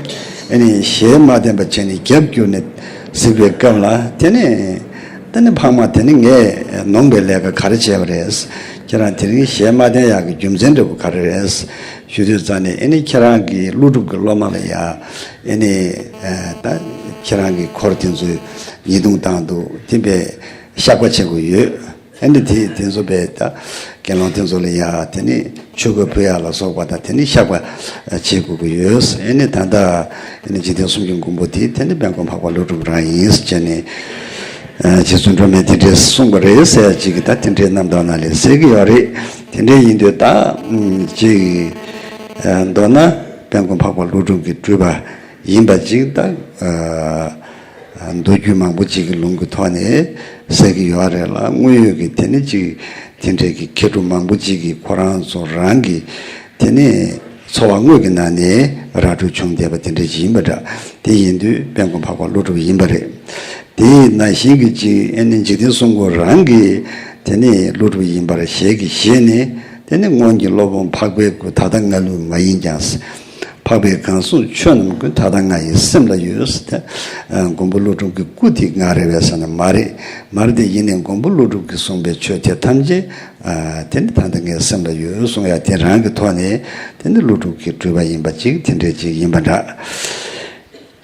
ཨེ་ནི་ཞལ་མ་བསྟན་པ་བྱས་ནས་རྒྱབ་བསྐྱུར་ནས་གཟིགས་པའི་སྐབས་ལ་དེ་ནི། ད་ནི་འཕགས་མ་དེ་ནི་ངས་ནོངས་པའི་ལས་ཀ་ག་རེ་བྱས་པ་རེད། ཁྱེད་རང་དེ་རིང་གཞས་མ་བསྟན་ཡག་གི་རྒྱུ་མཚན་འདྲ་པོ་ག་རེ་རེད་ཞུ་དུས་ཙང་ནས། ཨེ་ནི་ཁྱེད་རང་གི་ཀླུ་སྒྲུབ་ཀྱི་སློབ་མ་ལ་ཡ་ཨེ་ནི་ད་ཁྱེད་རང་གི་འཁོར་དེ་ཚོས་ཉེས་རྡུང་བཏང་འདུག་དེ་བས་བཤགས་པ་བྱེད་དགོས་ཡོད། ཨེ་ནི་དེ་དེ་ཚོ་བས་ད་དགེ་སློང་དེ་ཚོ་ལ་ཡ་དེ་ནི་ཆོས་གོས་ཕུལ་ཡག་ལ་སོགས་པ་དང་དེ་ནི་བཤགས་པ་བྱེད་དགོས་ཀྱི་ཡོད། ཨེ་ནི་ད་ལྟ་ཨེ་ནི་འཇིག་རྟེན་གསུམ་གྱི་མགོན་པོ་དེ་དེ་ནི་དཔལ་མགོན་འཕགས་པ་ཀླུ་སྒྲུབ་རང་ཡིན་ཟེར་བྱས་ནས། རྗེ་བཙུན་སྒྲོལ་མས་དེ་འདྲས་གསུངས་པ་རེད་ཟེར་ཡ་ཅིག་གིས་ད་དེ་འདྲའི་རྣམ་ཐར་ནང་ལ་གསལ་གྱི་ཡོད་རེད། དེ་འདྲས་ཡིན་དུས་ད་ཅིག་མདོར་ན་དཔལ་མགོན་འཕགས་པ་ཀླུ་སྒྲུབ་ཀྱི་སྤྲུལ་པ་ཡིན་པ་ཅིག་ད་མདོ་རྒྱུད་མང་པོ་ཅིག་གི་ལུང་གི་ཐོག་ནས་གསལ་གྱི་ཡོད་རེད་ལ། དངོས་ཡོད་ཀྱི་དེ་ནི་ཅིག་དེ་འདྲས་ཀྱི་མཁས་གྲུབ་མང་པོ་ཅིག་གིས་ཁོ་རང་ཚོ་རང་གི་དེ་ནི་འཚོ་བ་དངོས་ཀྱི་ནང་ནས་ར་སྤྲོད་བྱུང་བསྡད་པ་དེ་འདྲ་ཞིག་ཡིན་པ་འདྲ། དེ་ཡིན་དུས་དཔལ་མགོན་འཕགས་པ་ཀླུ་སྒྲུབ་ཡིན་པ་རེད། དེ་ནང་བཞིན་གྱི་ཅིག་ཨེ་ནི་འཇིག་རྟེན་གསུམ་མགོན་རང་གིས་དེ་ནི་ཀླུ་སྒྲུབ་ཡིན་པར་ཞལ་གྱིས་བཞེས་ནས། དེ་ནི་སྔོན་གྱི་སློབ་དཔོན་འཕགས་པའི་སྐུ་ད་ལྟ་ང་ལུས་མ་ཡིན་ཀྱང་། འཕགས་པས་གང་གསུངས་ཆོས་རྣམས་ཀུན། ད་ལྟ་ང་ཡི་སེམས་ལ་ཡོད་ཟེར་ཏེ། མགོན་པོ་ཀླུ་སྒྲུབ་ཀྱི་སྐུ་དེ་ང་རེད་པས་ཟེར་ན་མ་རེད། མ་རེད་དེ་ཡིན་ནའི་མགོན་པོ་ཀླུ་སྒྲུབ་ཀྱིས་གསུངས་པའི་ཆོས་དེ་ཐམས་ཅད། ཨ། དེ་ནི་ད་ལྟ་ངའི་སེམས་ལ་ཡོད་གསུང་ཡ་དེ་རང་གི་ཐོག་ནས་དེ་ནི་ཀླུ་སྒྲུབ་ཀྱི་སྤྲུལ་པ་ཡིན་པ་ཅིག་དེ་འདྲ་ཅིག་ཡིན་པ་འདྲ།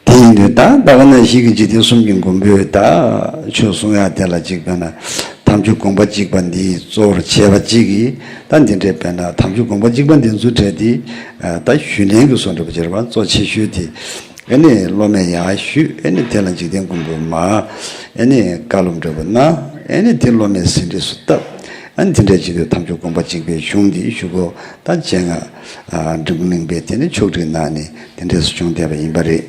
དེ་ཡིན་དུས་ད་ད་ག་ནང་བཞིན་གྱི་འཇིག་རྟེན་གསུམ་གྱི་མགོན་པོས་ད་ཆོས་གསུང་ཡ་དེ་ལ་ཅིག་དཔེར་ན་དམ་ཆོས་སྒོམ་པ་གཅིག་པ་འདི་གཙོ་བོར་བྱས་པ་གཅིག་གིས། ད་འདི་འདྲའི་དཔེར་ན་དམ་ཆོས་སྒོམ་པ་གཅིག་པ་འདི་ཚོ་གྲས་དེ་ད་ཞུས་ལན་གྱི་བཟོ་འདྲ་པོ་བྱེད་པ་གཙོ་ཆེ་ཤོས་དེ། ཨེ་ནས་སློབ་མས་ཡར་ཞུས། ཨེ་ནས་དེ་ལ་འཇིག་རྟེན་མགོན་པོས་མར་ཨེ་ནས་བཀའ་སློབ་འདྲ་པོ་གནང་། ཨེ་ནས་དེ་སློབ་མས་ཟིན་བྲིས་སུ་བཏབ། ཨ་ནི་དེ་འདྲའི་ཆེད་དུ་དམ་ཆོས་སྒོམ་པ་གཅིག་པའི་གཞུང་འདི་ཞུ་སྒོ་ད་བཅོ་ལྔ། ཨ། འབྲི་གུང་གླིང་པས་དེ་ནས་ཕྱོགས་སྒྲིག་གནང་ནས་དེ་འདྲས་སུ་བྱུང་བསྡད་པ་ཡིན་པ་རེད།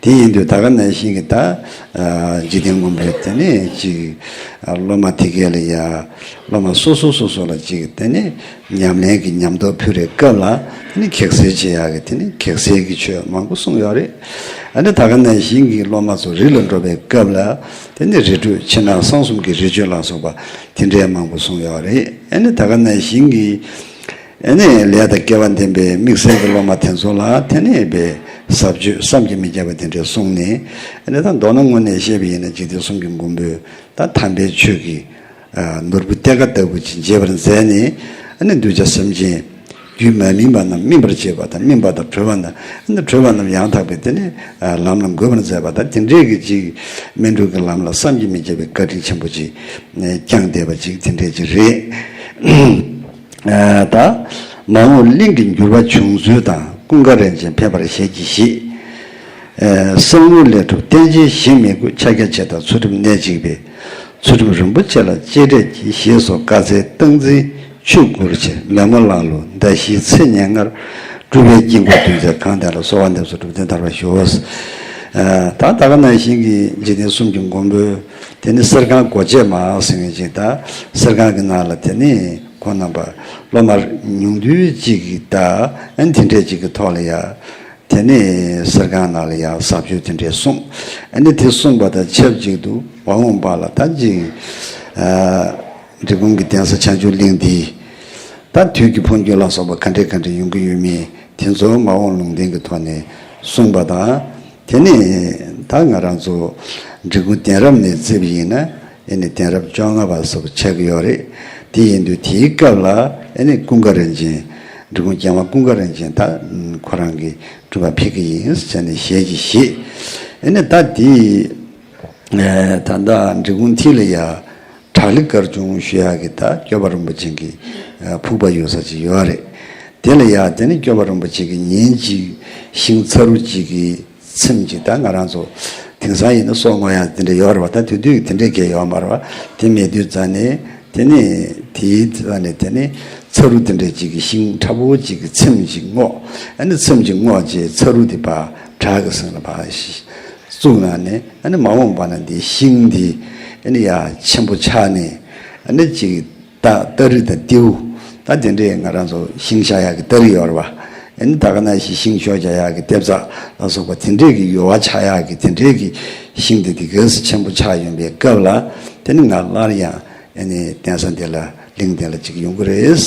དེ་ཡིན་དུས་ད་ག་ནང་བཞིན་གྱི་ད། ཨ། འཇིག་རྟེན་མགོན་པོས་དེ་ནས་ཅིག་ཨ། སློབ་མ་དེ་གས་ལ་ཡ། སློབ་མ་སོ་སོ་སོ་སོ་ལ་ཅིག་དེ་ནས་ཉམས་ལེན་གྱི་ཉམས་རྟོགས་ཕུལ་བའི་སྐབས་ལ་དེ་ནས་གེགས་སེལ་བྱེད་ཡག་གི་དེ་ནས་གེགས་སེལ་གྱི་ཆོས་མང་པོ་གསུངས་ཡོད་རེད། ཨ་ནི་ད་ག་ནང་བཞིན་གྱི་སློབ་མ་ཚོ་རི་ལ་འགྲོ་བའི་སྐབས་ལ་དེ་ནས་རི་ཁྲོད་ཕྱི་ནང་གསང་གསུམ་གྱི་རི་ཆོས་ལ་སོགས་པ་དེ་འདྲའི་མང་པོ་གསུངས་ཡོད་རེད། ཨ་ནི་ད་ག་ནང་བཞིན་གྱི་ཨ་ནི་ལས་དང་སྐལ་བ་ལྡན་པའི་དམིགས་བསལ་གྱི་སློབ་མ་དེ་ཚོ་ལ་དེ་ནས་པའི་ཟབ་ཆོས་བསམ་གྱིས་མི་ཁྱབ་པ་དེ་འདྲ་གསུངས་ནས། ཨ་ནི་ད་མདོར་ན་དངོས་གནས་བཤད་པ་ཡིན་ན་འཇིག་རྟེན་གསུམ་གྱི་མགོན་པོས་ད་དམ་པའི་ཆོས་ཀྱི་ཨ། ནོར་བུ་གཏེར་ཁ་ལྟ་བུ་ཅིག་འབྱེད་པར་མཛད་ནས། ཨ་ནི་གདུལ་བྱ་སེམས་ཅན་རྒྱུད་མ་སྨིན་པ་རྣམས་སྨིན་པར་བྱེད་པ་དང་། སྨིན་པ་དང་གྲོལ་བ་རྣམས། ཨ་ནི་གྲོལ་བ་རྣམས་ཡང་དག་པའི་དེ་ནི་ཨ། ལམ་ལ་འགོད་པར་མཛད་པ་དང་། དེ་འདྲའི་གི་ཅིག་སྨིན་གྲོལ་གྱི་ལམ་ལ་བསམ་གྱིས་མི་ཁྱབ་པའི་བཀའ་དྲིན་ཆེན་པོ་ཅིག་བསྐྱངས་བསྡད་པ་ཅིག་དེ་འདྲའི་ཅིག་རེད། ཨ། ད་མ་འོངས་གླིང་གི་འགྱུར་བ་བྱུང་ཚུལ་དང་། ཀུན་དགའ་རིན་ཆེན་ཕེབས་པར་ཞལ་གྱིས་བཞེས། ཨ། གསང་ངུ་ལས་གྲུབ་བསྟན་ཆེན་ཞིང་མི་དགོས། ཕྱག་རྒྱ་ཆེ་དང་ཚུལ་ཁྲིམས་གནད་གཅིག་པའི། ཚུལ་ཁྲིམས་རིན་པོ་ཆེ་ལ་གཅེས་སྤྲས་ཀྱིས། ཞེས་སོགས་བཀའ་སྩལ་སྟངས་འཛིན་ཆོས་སྐུར་བྱེད། ལད་མོ་ལང་ལུགས་མདའ་བཞིའི་ཚེ་ཉེར་ལྔར། སྤྲུལ་པའི་དཀྱིལ་འཁོར་འདུས་མཛད་གང་དེ་ལ། གསོལ་བ་འདེབས་སོ་སྒྲུབ་སྡེ་དར་བར་ཞུ། ཨ། ད་ད་ག་ནང་བཞིན་གྱི་འཇིག་རྟེན་གསུམ་གྱི་མགོན་པོས་དེ་ནི་གསེར་ཁང་སྒོ་འབྱེད་མ་ཟེར་མཁན་ཅིག་ད་གསེར་ཁང་གི་ནང་ལ་དེ་ནི་ཁོང་རྣམ་པ་སློབ་མ་ཉུང་བསྡུས་ཅིག་གིས་ད་ཨ་ནི་དེ་འདྲས་ཅིག་གི་ཐོག་ལ་ཡ། དེ་ནས་གསེར་ཁང་ནང་ལ་ཡང་ཟབ་ཆོས་དེ་འདྲས་གསུངས། ཨ་ནི་དེ་གསུངས་པ་དང་ཆབས་ཅིག་ཏུ་མ་འོངས་པ་ལ་ད་ཅིག་ཨ། འབྲི་གུང་གི་གདན་ས་བྱང་ཆུབ་གླིང་འདི་ད་དུས་ཀྱི་འཕོ་འགྱུར་ལ་སོགས་པ་ག་འདྲས་ག་འདྲས་ཡོང་གི་ཡོད་མེད་དེ་ཚོ་མ་འོངས་ལུང་བསྟན་གྱི་ཐོག་ནས་གསུངས་པ་དང་། དེ་ནས་ད་ང་རང་ཚོ་འབྲི་གུང་གདན་རབས་ནས་བརྩིས་པ་ཡིན་ན། ཨེ་ནི་གདན་རབས་བཅོ་ལྔ་པ་སོགས་ཆགས་ཀྱི་ཡོད་རེད། དེ་ཡིན་དུས་དེའི་སྐབས་ལ་ཨེ་ནི་ཀུན་དགའ་རིན་ཆེན། འབྲི་གུང་རྒྱལ་བ་ཀུན་དགའ་རིན་ཆེན་ད་ཁོ་རང་གི་སྤྲུལ་པ་ཕེབས་ཀྱི་ཡིན་ཟེར་ནས་ཞལ་གྱིས་བཞེས། ཨེ་ནི་ད་དེ་ད་ལྟ་འབྲི་གུང་མཐིལ་ལ་ཡ་བྲག་ལི་དཀར་ཆུང་ཞུ་ཡག་གི་ད་སྐྱོབ་པ་རིན་པོ་ཆེ་གི་ཕུག་པ་ཡོད་ས་ཅིག་ཡོད་རེད། དེ་ལ་ཡ་དེ་ནི་སྐྱོབ་པ་རིན་པོ་ཆེ་གི་ཉིན་གཅིག་ཤིང་ཚ་རུ་གཅིག་གི་ཚེམས་ཅིག་ད་ང་རང་ཚོ་དེང་སང་ཡིན་ན་སོ་བརྔོ་ཡག་དེ་འདྲ་ཡོད་རེད་བ། ད་དེ་དུས་དེ་འདྲའི་གས་ཡོད་མ་རེད་བ། དེ་མེད་དུས་ཙ་ནས་དེ་ནས་དེའི་ཙ་ནས་དེ་ནས་ཚ་རུ་དེ་འདྲ་ཅིག་གི་ཤིང་ཕྲ་བོ་ཅིག་གི་ཚེམས་ཅིག་བརྔོ། ཨ་ནི་ཚེམས་ཅིག་བརྔོ་རྗེས་ཚ་རུ་དེ་ཕར་བྲག་གི་ཟུར་ལ་ཕར་བཙུགས་གནང་ནས། ཨ་ནི་མ་འོངས་པ་ན་འདི་ཤིང་འདི་ཨ་ནི་ཡ་ཆེན་པོ་ཆགས་ནས། ཨ་ནི་ཅིག་ད་སྟ་རི་དང་ཏེའུ། ད་དེ་འདྲའི་ང་རང་ཚོ་ཤིང་བཞག་ཡག་གི་སྟ་རི་ཡོད་རེད་བ། ཨ་ནི་ད་ག་ནང་བཞིན་ཤིང་ཤོ་རྒྱག་ཡག་གི་ལྟེབ་རྩེག་ལ་སོགས་པ་དེ་འདྲའི་གི་ཡོལ་བ་ཆགས་ཡག་གི་དེ་འདྲའི་གི་ཤིང་དེ་དེ་གས་སུ་ཆེན་པོ་ཆགས་ཡོང་པའི་སྐབས་ལ། དེ་ནི་ང་སླར་ཡང་ཨ་ནི་གདན་ས་འདི་ལ་གླིང་འདི་ལ་ཅིག་ཡོང་གི་རེད།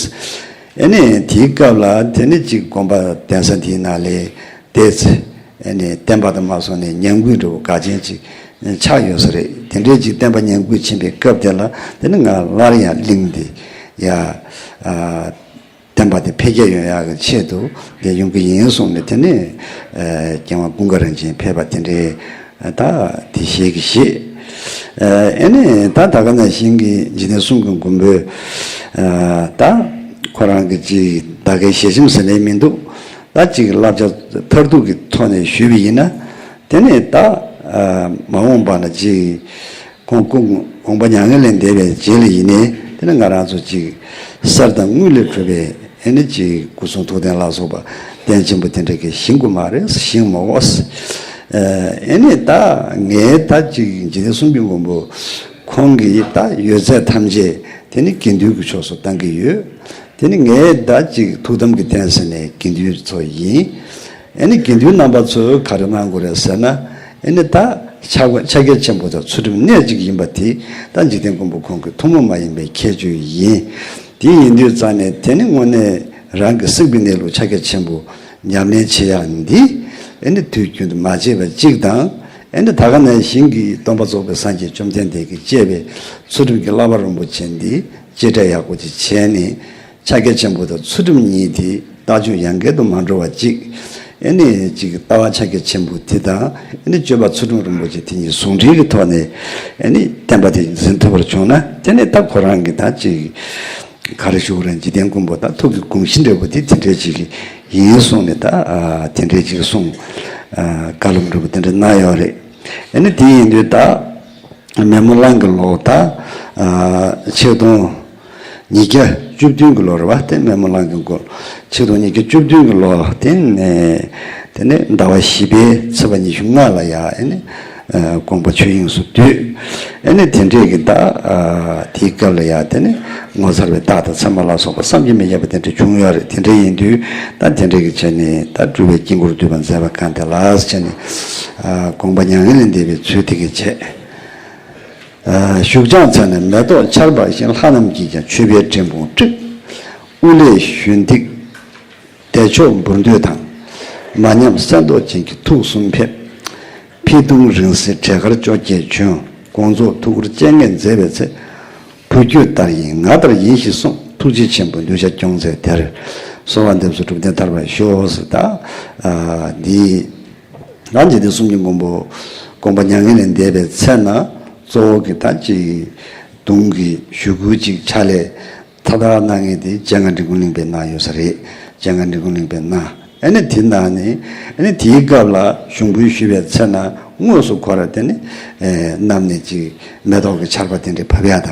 ཨ་ནི་དེའི་སྐབས་ལ་དེ་ནི་ཅིག་དགོན་པ་གདན་ས་འདིའི་ནང་ལས། བལྟས་ཚེ། ཨ་ནི་བསྟན་པ་དང་མ་སོང་ནས་ཉམས་རྒུད་འདྲ་བོ་འགའ་ཅན་ཅིག་ཆགས་ཡོད་ས་རེད། དེ་འདྲའི་ཅིག་བསྟན་པ་ཉམས་རྒུད་ཕྱིན་པའི་སྐབས་དེ་ལ་དེ་ནི་ང་སླར་ཡང་གླིང་འདི་ཡ་ ཨ། བསྟན་པ་དེ་འཕེལ་རྒྱས་ཡོང་ཡག་གི་ཆེད་དུ་དེ་ཡོང་གི་ཡིན་གསུངས་ནས། དེ་ནས་ཨ་རྒྱལ་དབང་ཀུན་དགའ་རིན་ཆེན་ཕེབས་པ་དེ་འདྲའི་ད་དེ་ཞལ་གྱིས་བཞེས། ཨ་ནི་ད་ད་ག་ནང་བཞིན་གྱི་འཇིག་རྟེན་གསུམ་གྱི་མགོན་པོས་ཨ་ད་ཁོ་རང་གི་ཅིག་ད་གའི་ཞལ་ཆེམས་ཟེར་ནའི་མི་འདུག་ད་ཅིག་བསླབ་བྱ་མཐར་ཐུག་གི་ཐོག་ནས་ཞུས་པ་ཡིན་ན། དེ་ནས་ད་ཨ་མ་འོངས་པ་ན་ཅིག་ཁོང་སྐུ་དགོངས་པ་མྱ་ངན་ལས་འདས་པའི་རྗེས་ལ་ཡིན་ནའི། དེ་ནས་ང་རང་ཚོ་ཅིག་གསེར་དང་དངུལ་ལས་གྲུབ་པའི་ཨ་ནི་ཅིག་སྐུ་གསུང་ཐུགས་རྟེན་ལ་སོགས་པ་རྟེན་ཆེན་པོ་དེ་འདྲ་གི་བཞེངས་དགོས་མ་རེད། བཞེངས་མ་དགོས། ཨ་ནི་ད་ངས་ད་ཅིག་འཇིག་རྟེན་གསུམ་གྱི་མགོན་པོ་ཁོང་གི་ད་ཡོད་ཚད་ཐམས་ཅད་དེ་ནི་དགེ་འདུན་གྱི་ཕྱོགས་སུ་བཏང་གི་ཡོད། དེ་ནི་ངས་ད་ཅིག་ཐུགས་དམ་གྱི་རྟེན་ཟེར་ནས་དགེ་འདུན་ཚོ་ཡིན། ཨ་ནི་དགེ་འདུན་རྣམ་པ་ཚོས་ག་རེ་གནང་དགོས་རེད་ཟེར་ན། ཨ་ནི་ད་ཕྱག་ཕྱག་རྒྱ་ཆེན་པོ་དང་ཚུལ་ཁྲིམས་གནས་གཅིག་ཡིན་པ་དེ་ད་འཇིག་རྟེན་མགོན་པོ་ཁོང་གི་ཐུན་མོང་མ་ཡིན་པའི་ཁྱད་ཆོས་ཡིན། དེ་ཡིན་དུས་ཙང་ནས་དེ་ནི་དངོས་གནས་རང་གི་སེམས་ཀྱི་གནས་ལུགས་ཕྱག་རྒྱ་ཆེན་པོ་ཉམས་ལེན་བྱེད་ཡག་འདི་ཨ་ནི་དུས་རྒྱུན་དུ་མ་བརྗེད་པ་གཅིག་དང་། ཨ་ནི་ད་ག་ནང་བཞིན་གྱི་སྟོན་པ་རྫོགས་པའི་སངས་རྒྱས་བཅོམ་ལྡན་འདས་ཀྱིས་བཅས་པའི་ཚུལ་ཁྲིམས་ཀྱི་བསླབ་པ་རིན་པོ་ཆེ་འདི་གཅེས་སྤྲས་ཡག་པོ་ཅིག་བྱས་ནས། ཕྱག་རྒྱ་ཆེན་པོ་དང་ཚུལ་ཁྲིམས་གཉིས་དེ་རྟག་བཅོས་ཡང་སྐལ་དུ་མ་འགྲོ་བ་ཅིག་ཨ་ནི་ཅིག་ལྟ་བ་ཕྱག་རྒྱ་ཆེན་པོ་དེ་དང་། ཨ་ནི་སྤྱོད་པ་ཚུལ་ཁྲིམས་རིན་པོ་ཆེ་དེ་གཉིས་ཟུང་འབྲེལ་གྱི་ཐོག་ནས་ཨ་ནི་བསྟན་པ་དེ་འཛིན་ཐུབ་པར་བྱུང་ན། དེ་ནི་ད་ཁོ་རང་གི་ད་ཅིག་ག་རེ་ཞུ་དགོས་རེད། འཇིག་རྟེན་མགོན་པོ་ད་ཐུགས་ཀྱི་དགོངས་གཞི་འདྲ་པོ་དེ་དེ་འདྲའི་ཅིག་ཡིན་གསུངས་ནས། ད་ཨ་དེ་འདྲའི་ཅིག་གསུངས། ཨ་བཀའ་སློབ་འདྲ་པོ་དེ་འདྲ་གནང་ཡོད་རེད། ཨ་ནི་དེ་ཡིན་དུས་ད། སྨན་མོ་གླང་གི་ལོ་ད་ཨ་ཆིག་སྟོང་ཉིས་བརྒྱ་བཅུ་བདུན་གྱི་ལོ་རེད་བ། དེ་སྨན་མོ་གླང་གི་མགོ་ཆིག་སྟོང་ཉིས་བརྒྱ་བཅུ་བདུན་གྱི་ལོ་དེ་ནས། དེ་ནས་ཟླ་བ་བཞི་པའི་ཚེས་པ་ཉི་ཤུ་ལྔ་ལ་ཡ་ཨ་ནི་ཨ་དགོངས་པ་ཆོས་དབྱིངས་སུ་བསྡུས། ཨ་ནི་དེ་འདྲས་ཀྱི་ད་ཨ་དེའི་སྐབས་ལ་ཡ་དེ་ནི་ངོ་མཚར་བའི་རྟགས་དང་མཚན་མ་ལ་སོགས་པ་བསམ་གྱིས་མི་ཁྱབ་པ་དེ་འདྲ་བྱུང་ཡོད་རེད། དེ་འདྲ་ཡིན་དུས་ད་དེ་འདྲས་ཀྱི་བྱས་ནས་ད་སྤྲུལ་པའི་དཀྱིལ་འཁོར་བསྡུས་པ་མཛད་པ་གང་དེ་ལ་བྱས་ནས། ཨ་དགོངས་པ་མྱ་ངན་ལས་འདས་པའི་ཚུལ་དེ་གི་བྱས། ཨ་བཞུགས་བྱང་མཚན་ནི་མེ་ཏོག་ཆར་འབབ་བཞིན། ལྷ་རྣམས་ཀྱིས་ཀྱང་མཆོད་པའི་སྤྲིན་ཕུང་དཀྲིགས། དབུ་ལས་ཞུན་ཏིག་བདེ་མཆོག་འབུར་འདོད་དང་། མ་ཉམས་གསེར་མདོག་ཅན་གྱི་ཐུགས་གསུམ་ཕེབས། ཕྱེད་གདུང་རིང་བསྲེལ་གྲལ་དཀར་བཅོ་བརྒྱད་བྱོན། དགོངས་རྫོགས་ཐུགས་ཁུར་སྤྱན་སྔས་མཛད་པའི་ཚེ། བུ་ཁྱོད་ལྟར་ཡིན་ང་ལྟར་ཡིན་ཞེས་གསུངས། ཐུགས་རྗེ་ཆེན་པོས་གདུལ་བྱ་སྐྱོང་མཛད་དེར། གསོལ་བ་འདེབས་སོ། སྒྲུབ་བརྟན་ཐར་པར་ཤོག་ཟེར། ད་ཨ་འདི་ང་འཇིག་རྟེན་གསུམ་གྱི་མགོན་པོ་དགོངས་པ་མྱ་ངན་ལས་འདས་པའི་ཚེ་ན་གཙོ་བོ་གི་ད་ཅིག་གདུང་གི་ཞུ་སྐུལ་ཅིག་ཕྱག་ལས་མཐའ་དག་གནང་མཁན་དེ་སྤྱན་སྔ་འབྲི་གུང་གླིང་པས་གནང་ཡོད་ས་རེད། སྤྱན་སྔ་འབྲི་གུང་གླིང་པས་གནང་། ཨ་ནི་དེ་ནང་ནས་ཨ་ནི་དེའི་སྐབས་ལ་ཞུགས་འབུལ་ཞུས་པའི་ཚེ་ན་དངོས་སུ་ཁོ་ར་དེ་ནི་ཨེ་བསྣམས་ནས་ཅིག་མེ་ཏོག་གི་ཆར་པ་དེ་འདྲ་བབས་ཡ་དང་།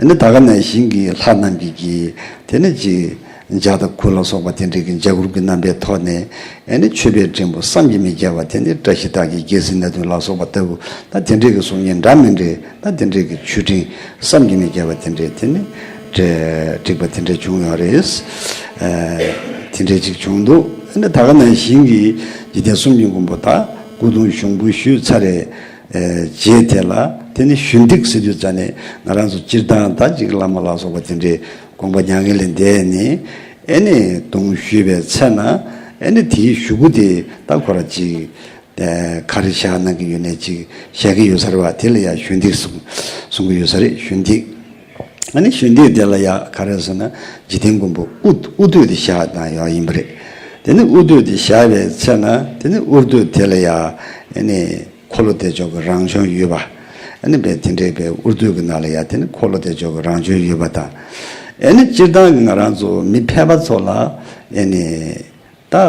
ཨ་ནི་ད་ག་ནང་བཞིན་གྱི་ལྷ་རྣམས་ཀྱིས་ཀྱིས་དེ་ནི་ཅིག་ལྗགས་དང་ཁུ་ལ་སོགས་པ་དེ་འདྲའི་གི་འཇའ་གུར་གྱི་རྣམ་པའི་ཐོག་ནས། ཨ་ནི་མཆོད་པའི་སྤྲིན་ཕུང་བསམ་གྱིས་མི་ཁྱབ་པ་དེ་ནི་བཀྲ་ཤིས་རྟགས་བརྒྱད་རྒྱལ་སྲིད་སྣ་བདུན་ལ་སོགས་པ་ལྟ་བུ། ད་དེ་འདྲའི་གི་གཟུགས་བརྙན་འདྲ་མི་འདྲའི་ད་དེ་འདྲའི་གི་མཆོད་སྤྲིན་བསམ་གྱིས་མི་ཁྱབ་པ་དེ་འདྲའི་དེ་ནི་བསྒྲིགས་པ་དེ་འདྲ་བྱུང་ཡོད་རེད། ཨ་དེ་འདྲའི་ཅིག་བྱུང་འདུག་ཨ་ནི་ད་ག་ནང་བཞིན་གྱི་འཇིག་རྟེན་གསུམ་གྱི་མགོན་པོ་ད་སྐུ་གདུང་ཞུགས་འབུལ་ཞུས་ཚར་རེད། ཨེ་རྗེས་དེ་ལ་དེ་ནི་ཞུན་ཏིག་ཟེར་དུས་ཙ་ནས་ང་རང་ཚོ་སྤྱིར་བཏང་ད་ཅིག་བླ་མ་ལ་སོགས་པ་དེ་འདྲའི་དགོངས་པ་མྱ་ངན་ལས་འདས་ནས། ཨེ་ནི་གདུང་ཞུས་པའི་ཚེ་ན་ཨེ་ནི་དེའི་ཞུ་སྐུལ་དེ་ད་ཁོ་ར་ཅིག་ཨེ་ག་རེ་བཞག་གནང་གི་ཡོད་ནས་ཅིག་བཞག་གི་ཡོད་ས་རེད་བ། དེ་ལ་ཡ་ཞུན་ཏིག་གསུང་གསུང་གི་ཡོད་ས་རེད། ཞུན་ཏིག་ཨ་ནི་ཞུན་ཏིག་དེ་ལ་ཡ་ག་རེ་ཟེར་ན་འཇིག་རྟེན་མགོན་པོ་དབུ་དབུ་སྟོད་དེ་བཞག་གནང་ཡོད་ཡིན་པ་རེད། དེ་ནི་དབུ་སྟོད་དེ་བཞག་པའི་ཚེ་ན་དེ་ནི་དབུ་སྟོད་དེ་ལ་ཡ་ཨེ་ནི། འཁོར་ལོ་བདེ་མཆོག་གི་རང་བྱོན་ཡོད་པ། ཨ་ནི་བས་དེ་འདྲའི་བས་དབུ་སྟོད་ཀྱི་ནང་ལ་ཡ་དེ་ནི་འཁོར་ལོ་བདེ་མཆོག་གི་རང་བྱོན་ཡོད་པ་དང་། ཨ་ནི་སྤྱིར་བཏང་གི་ང་རང་ཚོ་མི་ཕལ་པ་ཚོ་ལ་ཨ་ནི་ད་ཨ་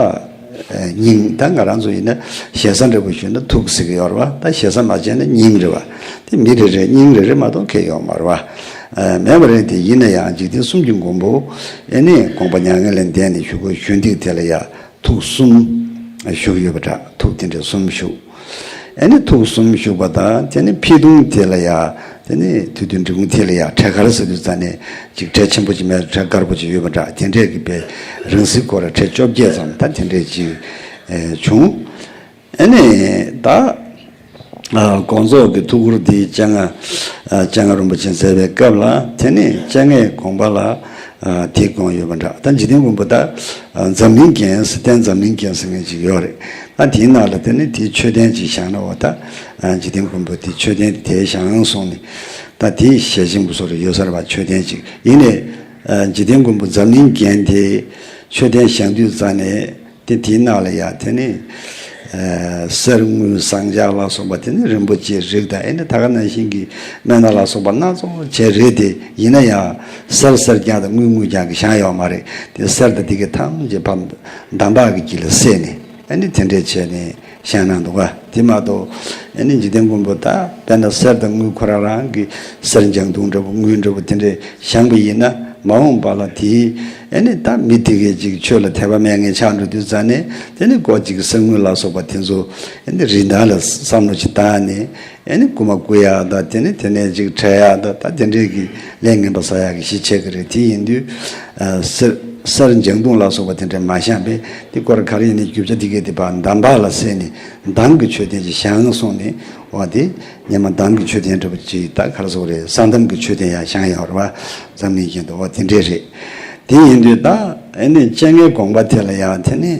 སྙིང་ད་ང་རང་ཚོ་ཡིན་ན་ཞེ་ས་འདྲ་པོ་ཞུས་ན་ཐུགས་ཟེར་གི་ཡོད་རེད་བ། ད་ཞེ་ས་མ་བྱས་ན་སྙིང་རེད་བ། དེ་མི་རེ་རེ་སྙིང་རེ་རེ་མ་གཏོགས་ཁེལ་ཡོད་མ་རེད་བ། ཨ་མེད་པ་རེད། དེ་ཡིན་ན་ཡང་འཇིག་རྟེན་གསུམ་གྱི་མགོན་པོ་ཨ་ནི་དགོངས་པ་མྱ་ངན་ལས་འདས་ནས་ཞུ་སྐུལ་ཞུ་འདེགས་དེ་ལ་ཡ། ཐུགས་གསུམ་བཞུགས་ཡོད་པ་འདྲ། ཐུགས་དེ་འདྲ་གསུམ་བཞུགས། ཨ་ནི་ཐུགས་གསུམ་བཞུགས་པ་དང་དེ་ནི་ཕྱེད་གདུང་དེ་ལ་ཡ་དེ་ནི་དུས་སྟོན་འབྲི་གུང་དེ་ལ་ཡ་གྲལ་དཀར་ཟེར་དུས་ཙ་ནས་ཅིག་གྲལ་ཆེན་པོ་ཅིག་མེད། གྲལ་དཀར་པོ་ཅིག་ཡོད་པ་འདྲ། དེ་འདྲས་ཀྱི་པའི་རིང་བསྲེལ་སྐོར་ར་གྲལ་བཅོ་བརྒྱད་ཙམ་ད་དེ་འདྲས་ཅིག་ཨེ་བྱུང་། ཨ་ནི་ད། ཨ་དགོངས་རྫོགས་ཀྱི་ཐུགས་ཁུར་འདི་སྤྱན་སྔ་ཨ་སྤྱན་སྔ་རིན་པོ་ཆེ་མཛད་པའི་སྐབས་ལ་དེ་ནི་སྤྱན་སྔའི་དགོངས་པ་ལ་ཨ་དེ་དགོངས་ཡོད་པ་འདྲ། ད་འཇིག་རྟེན་མགོན་པོ་ད་ཨ་འཛམ་གླིང་རྒྱན་ཟེར་བསྟན་འཛམ་གླིང་རྒྱན་ཟེར་མཁན་ཅིག་ཡོད་རེད། ད་དེའི་ནང་ལ་དེ་ནི་དེའི་མཆོད་རྟེན་ཅིག་བཞེངས་ན་འོ་ད་ཨ་འཇིག་རྟེན་མགོན་པོ་དེའི་མཆོད་རྟེན་དེ་བཞེངས་སོང་ནས་ད་དེའི་ཞལ་ཆེམས་པོ་སོགས་ཡོད་ས་རེད་བ། མཆོད་རྟེན་ཅིག་ཡིན་ནའི། འཇིག་རྟེན་མགོན་པོ་འཛམ་གླིང་རྒྱན་དེ་མཆོད་རྟེན་བཞེངས་དུས་ཙ་ནས་དེ་དེའི་ནང་ལ་ཡ་དེ་ནི་གསེར་དངུལ་ཟངས་ལྕགས་ལ་སོགས་པ་དེ་ནི་རིན་པོ་ཆེའི་རིགས་དང་ཨེ་ནི་ད་ག་ནང་བཞིན་གྱི་སྨན་སྣ་ལ་སོགས་པ་སྣ་ཚོགས་བྱས་རེད་དེ། ཡིན་ན་ཡང་གསེར་གསེར་རྐྱང་དང་དངུལ་དངུལ་རྐྱང་གི་བཞེངས་ཡོད་མ་རེད་དེ། གསེར་དང་དེ་གའི་ཐམས་ཅད་ཕར་འདམ་བག་གི་དཀྱིལ་ལ་བསྲེས་ནས་ཨེ་ནི་དེ་འདྲས་བྱས་ནས་བཞེངས་གནང་འདུག་ག་དེ་མ་གཏོགས་ཨེ་ནི་འཇིག་རྟེན་མགོན་པོ་ད་དཔེར་ན་གསེར་དང་དངུལ་ཁོ་རང་རང་གི་གསེར་ལྗང་དུང་འདྲ་པོ་དངུལ་འདྲ་པོ་དེ་འདྲས་བཞེངས་པ་ཡིན་ན་མ་འོངས་པ་ལ་དེའི་ཨེ་ནི་ད་མི་དེ་གས་ཅིག་ཆོས་ལ་དད་པ་མེད་མཁན་ཆགས་འགྲོ་དུས་ཙ་ནས་དེ་ནི་ཀོ་ཅིག་གསེར་དངུལ་ལ་སོགས་པ་དེ་ཚོ་ཨེ་ནི་རིན་ཐང་ལ་བསམ་བློ་ཅིག་བཏང་ནས་ཨེ་ནི་རྐུ་མ་རྐུ་ཡག་དང་དེ་ནི་དེ་ནས་ཅིག་ཁྲལ་ཡག་དང་ད་དེ་འདྲས་ཀྱི་ལས་ངན་པ་བསགས་ཡག་གི་གཞི་བྱེད་ཀྱི་རེད། དེ་ཡིན་དུས་གསེར་གསེར་ལྗང་དུང་ལ་སོགས་པ་དེ་འདྲས་མ་བཞེངས་པས་དེ་སྐོར་ག་རེ་ཡིན་ནའི་རྒྱུ་ཆ་དེ་གས་དེ་ཕར་འདམ་བག་ལ་བསྲེས་ནས་འདམ་གྱི་མཆོད་རྟེན་ཅིག་བཞེངས་སོང་ནས་འོ་དེ་སྔོན་མ་འདམ་གྱི་མཆོད་རྟེན་འདྲ་པོ་ཅིག་ད་ག་རེ་ཟེར་དགོས་རེད། ས་འདམ་གྱི་མཆོད་རྟེན་ཡང་བཞེངས་ཡོད་རེད་པ། འཛམ་གླིང་གཞན་དུ་འོ་དེ་འདྲས་རེད། དེ་ཡིན་དུས་ད་ཨེ་ནི་སྤྱན་སྔའི་དགོངས་པ་དེ་ལ་ཡང་དེ་ནི་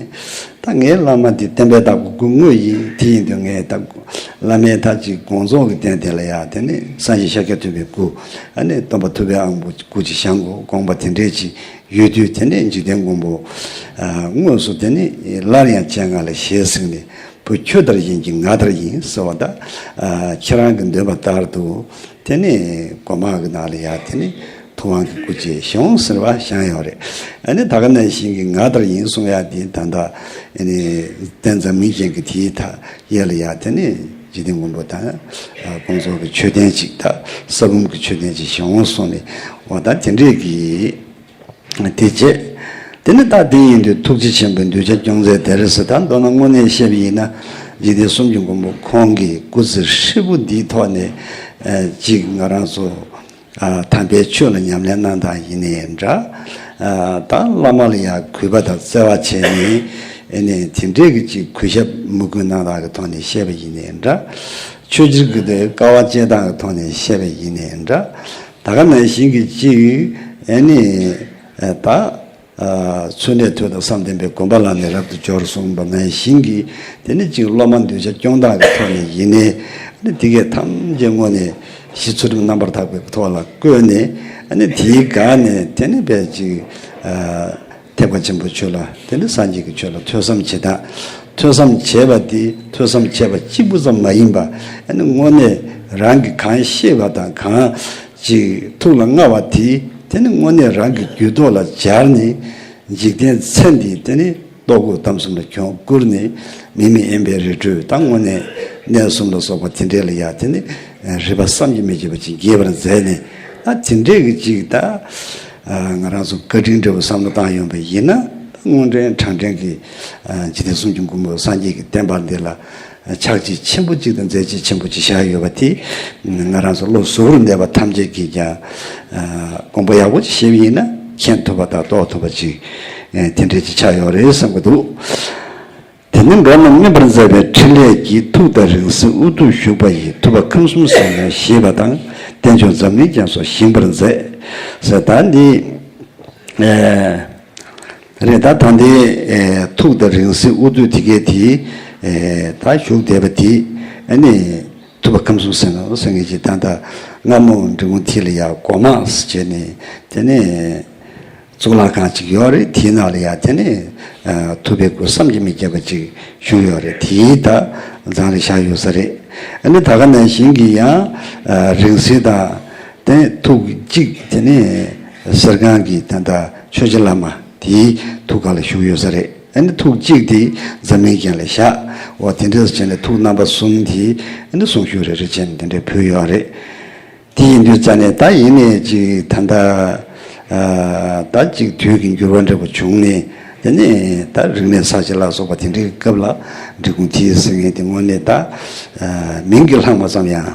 ད་ངའི་བླ་མ་འདི་བསྟན་པའི་བདག་པོ་སྐུ་དངོས་ཡིན། དེ་ཡིན་དུས་ངས་ད་བླ་མའི་ད་ཅིག་དགོངས་རྫོགས་ཀྱི་རྟེན་དེ་ལ་ཡང་དེ་ནི་སངས་རྒྱས་ཤཱཀྱ་ཐུབ་པའི་སྐུ་ཨ་ནི་སྟོན་པ་ཐུབ་པའི་དབང་པོ་སྐུ་ཅིག་བཞེངས་དགོས་དགོངས་པ་དེ་འདྲས་ཅིག་ཡོད་དུས་དེ་ནས་འཇིག་རྟེན་མགོན་པོ་དངོས་སུ་དེ་ནི་སླར་ཡང་སྤྱན་སྔ་ལ་ཞལ་གཟིགས་ནས་བུ་ཁྱོད་ལྟར་ཡིན་གྱི་ང་ལྟར་ཡིན་ཟེར་བ་ད་ཁྱེད་རང་གི་འདོད་པ་ལྟར་དུ་དེ་ནས་སྒོ་མང་གི་ནང་ལ་ཡང་དེ་ནི་ཐུབ་དབང་གི་སྐུ་ཅིག་བཞེངས་ཟེར་བ་བཞེངས་ཡོད་རེད། ཨ་ནི་ད་ག་ནང་བཞིན་གྱི་ང་ལྟར་ཡིན་གསུང་ཡག་དེ་ད་ལྟ་ཨ་ནི་རྟེན་འཛམ་གླིང་ཅན་གྱི་དེའི་ད་ཡས་ལ་ཡང་དེ་ནི་འཇིག་རྟེན་མགོན་པོ་དང་དགོངས་རྫོགས་ཀྱི་མཆོད་རྟེན་ཅིག་ད་ས་འབུམ་གྱི་མཆོད་རྟེན་ཅིག་བཞེངས་སོང་ནས་འོ་ད་དེ་འདྲས་ཀྱི་དེ་རྗེས་དེ་ནི་ད་དེ་ཡིན་དུས་ཐུགས་རྗེ་ཆེན་པོས་གདུལ་བྱ་སྐྱོང་མཛད་དེར་ཟེར། ད་མདོར་ན་དངོས་གནས་བཤད་པ་ཡིན་ན་འཇིག་རྟེན་གསུམ་གྱི་མགོན་པོ་ཁོང་གི་སྐུ་ཚེ་ཧྲིལ་པོ་འདིའི་ཐོག་ནས་ཅིག་ང་རང་ཚོ་དམ་པའི་ཆོས་ལ་ཉམས་ལེན་གནང་སྟངས་ཡིན་ནའི་འདྲ། ད་བླ་མ་ལ་ཡང་གུས་པ་དང་བརྩེ་བ་བྱས་ནས་ཨེ་ནས་དེ་འདྲས་ཀྱི་ཅིག་གུས་ཞབས་མོས་གུས་གནང་སྟངས་ཀྱི་ཐོག་ནས་བཤད་པ་ཡིན་ནའི་འདྲ། ཆོས་རྗེ་གི་དེ་དཀའ་བ་སྤྱད་སྟངས་ཀྱི་ཐོག་ནས་བཤད་པ་ཡིན་ནའི་འདྲ། ད་ག་ནང་བཞིན་གྱི་ཅིག་ཨེ་ནི་ད་ཚུལ་གནས་ཐོས་དང་བསམ་ལྡན་པས་གོམས་པ་བླངས་ནས་རབ་ཏུ་སྦྱོར་གསུངས་པ་ནང་བཞིན་གྱི་དེ་ནི་ཅིག་སློབ་མ་གདུལ་བྱ་སྐྱོང་སྟངས་ཀྱི་ཐོག་ནས་ཡིན་ནའི་ཨ་ནི་དེ་གས་ཐམས་ཅད་དངོས་ནས་གཞི་ཚུལ་ཁྲིམས་རྣམ་པར་དག་པའི་ཐོག་ལ་བཀོད་ནས་ཨ་ནི་དེའི་སྒང་ནས་དེ་ནི་དཔེ་ཅིག་ཐེག་པ་ཆེན་པོའི་ཆོས་ལ་དེ་ནི་སངས་རྒྱས་ཀྱི་ཆོས་ལ་ཐོས་བསམ་བྱེད་སྟངས། ཐོས་བསམ་བྱས་པ་དེ་ཐོས་བསམ་བྱས་པ་གཅིག་པུ་ཙམ་མ་ཡིན་པ་ཨ་ནི་དངོས་གནས་རང་གིས་གང་ཤེས་པ་དང་གང་ཅིག་ཐུགས་ལ་མངའ་བ་དེ་དེ་ནི་དངོས་གནས་རང་གི་རྒྱུད་ཐོག་ལ་སྦྱར་ནས། འཇིག་རྟེན་ཚེ་འདིའི་དེ་ནི་ལྟོ་གོས་གཏམ་གསུམ་ལ་གྱོང་བསྐུར་ནས་མིག་མི་དབེན་པའི་རི་ཁྲོད་དང་དངོས་གནས་གནས་གསུམ་ལ་སོགས་པ་དེ་འདྲས་ལ་ཡ་དེ་ནི་རིག་པ་བསམ་གྱིས་མི་ཁྱབ་པ་ཅིག་རྒྱས་པར་མཛད་ནས་ད་དེ་འདྲས་ཀྱི་ཅིག་ད་ང་རང་ཚོ་བཀའ་དྲིན་འདྲ་བོ་བསམ་བློ་བཏང་ཡོང་པ་ཡིན་ན་ད་དངོས་འབྲེལ་དྲང་འབྲེལ་གྱི་འཇིག་རྟེན་གསུམ་གྱི་མགོན་པོ་སངས་རྒྱས་ཀྱི་བསྟན་པ་འདི་ལ། ཕྱག་རྗེས་ཆེན་པོ་གཅིག་དང་མཛད་རྗེས་ཆེན་པོ་གཅིག་བཞག་ཡོད་པ་དེ་ང་རང་ཚོ་བློ་གཟུ་བོར་གནས་པ་ཐམས་ཅད་ཀྱིས་ཀྱང་དགོངས་པ་ཡག་པོ་ཅིག་བཞེས་པ་ཡིན་ན་མཁྱེན་ཐུབ་པ་དང་རྟོགས་ཐུབ་པ་ཅིག་དེ་འདྲས་ཅིག་ཆགས་ཡོད་རེད་བསམ་གྱི་འདུག་དེ་ནས་མགོན་རྣམས་སྨིན་པར་མཛད་པའི་ཕྲིན་ལས་ཀྱིས་ཐུགས་དང་རིང་བསྲེལ་དབུ་ཐོད་བཞུགས་པ་ཡི་ཐུབ་པ་ཁམས་གསུམ་ཟེར་ནས་ཞེས་པ་དང་བསྟན་བཅོས་འཛམ་གླིང་རྒྱ་མཚོ་བཞེངས་པར་མཛད་ཟེར་ད་འདི། རེད། ད་ད་ལྟའི་ཐུགས་དང་རིང་བསྲེལ་དབུ་ཐོད་དེ་གའི་དེ་ད་བཞུགས་བསྡད་པ་དེ་ཨ་ནི་ཐུབ་པ་ཁམས་གསུམ་ཟེར་ནོ་ཟེར་མཁན་ཅིག་ད་ལྟ་སྔ་མོ་འབྲི་གུང་མཐིལ་ལ་ཡ་སྒོ་མང་ཟེར་བྱས་ནས་དེ་ནས་གཙུག་ལག་ཁང་ཅིག་ཡོད་རེད། དེའི་ནང་ལ་ཡ་དེ་ནས་ཐུབ་པའི་སྐུ་བསམ་གྱིས་མི་ཁྱབ་པ་ཅིག་བཞུགས་ཡོད་རེད། དེའི་ད་རྫོང་ལ་བཞག་ཡོད་ས་རེད། ཨ་ནི་ད་ག་ནང་བཞིན་གྱི་ཡང་རིང་བསྲེལ་དང་། དེ་ཐུགས་གཅིག་དེ་ནས་གསེར་སྒང་གི་ད་ལྟ་ཆོས་རྗེ་བླ་མ་དེའི་ཐུགས་ཀ་ལ་བཞུགས་ཡོད་ས་རེད། ཨ་ནི་ཐུགས་གཅིག་དེ་འཛམ་གླིང་རྒྱན་ལ་བཞག་འོ་དེ་འདྲས་བྱས་ནས་ཐུགས་རྣམ་པ་གསུམ་དེ་ཨ་ནི་གསུང་ཞུ་རེ་རེ་བྱས་ནས་དེ་འདྲས་ཕུལ་ཡོད་རེད། དེ་ཡིན་དུས་ཙ་ནས་ད་ཡིན་ནས་ཅིག་ད་ལྟ་ད་ཅིག་དུས་ཀྱི་འགྱུར་བ་འདྲ་པོ་བྱུང་ནས་དེ་ནས་ད་རིག་གནས་གསར་བརྗེ་ལ་སོགས་པ་དེ་འདྲའི་སྐབས་ལ་འབྲི་གུང་མཐིལ་ཟེར་མཁན་དེ་དངོས་གནས་ད་མིང་གི་ལྷག་མ་ཙམ་ཡང་།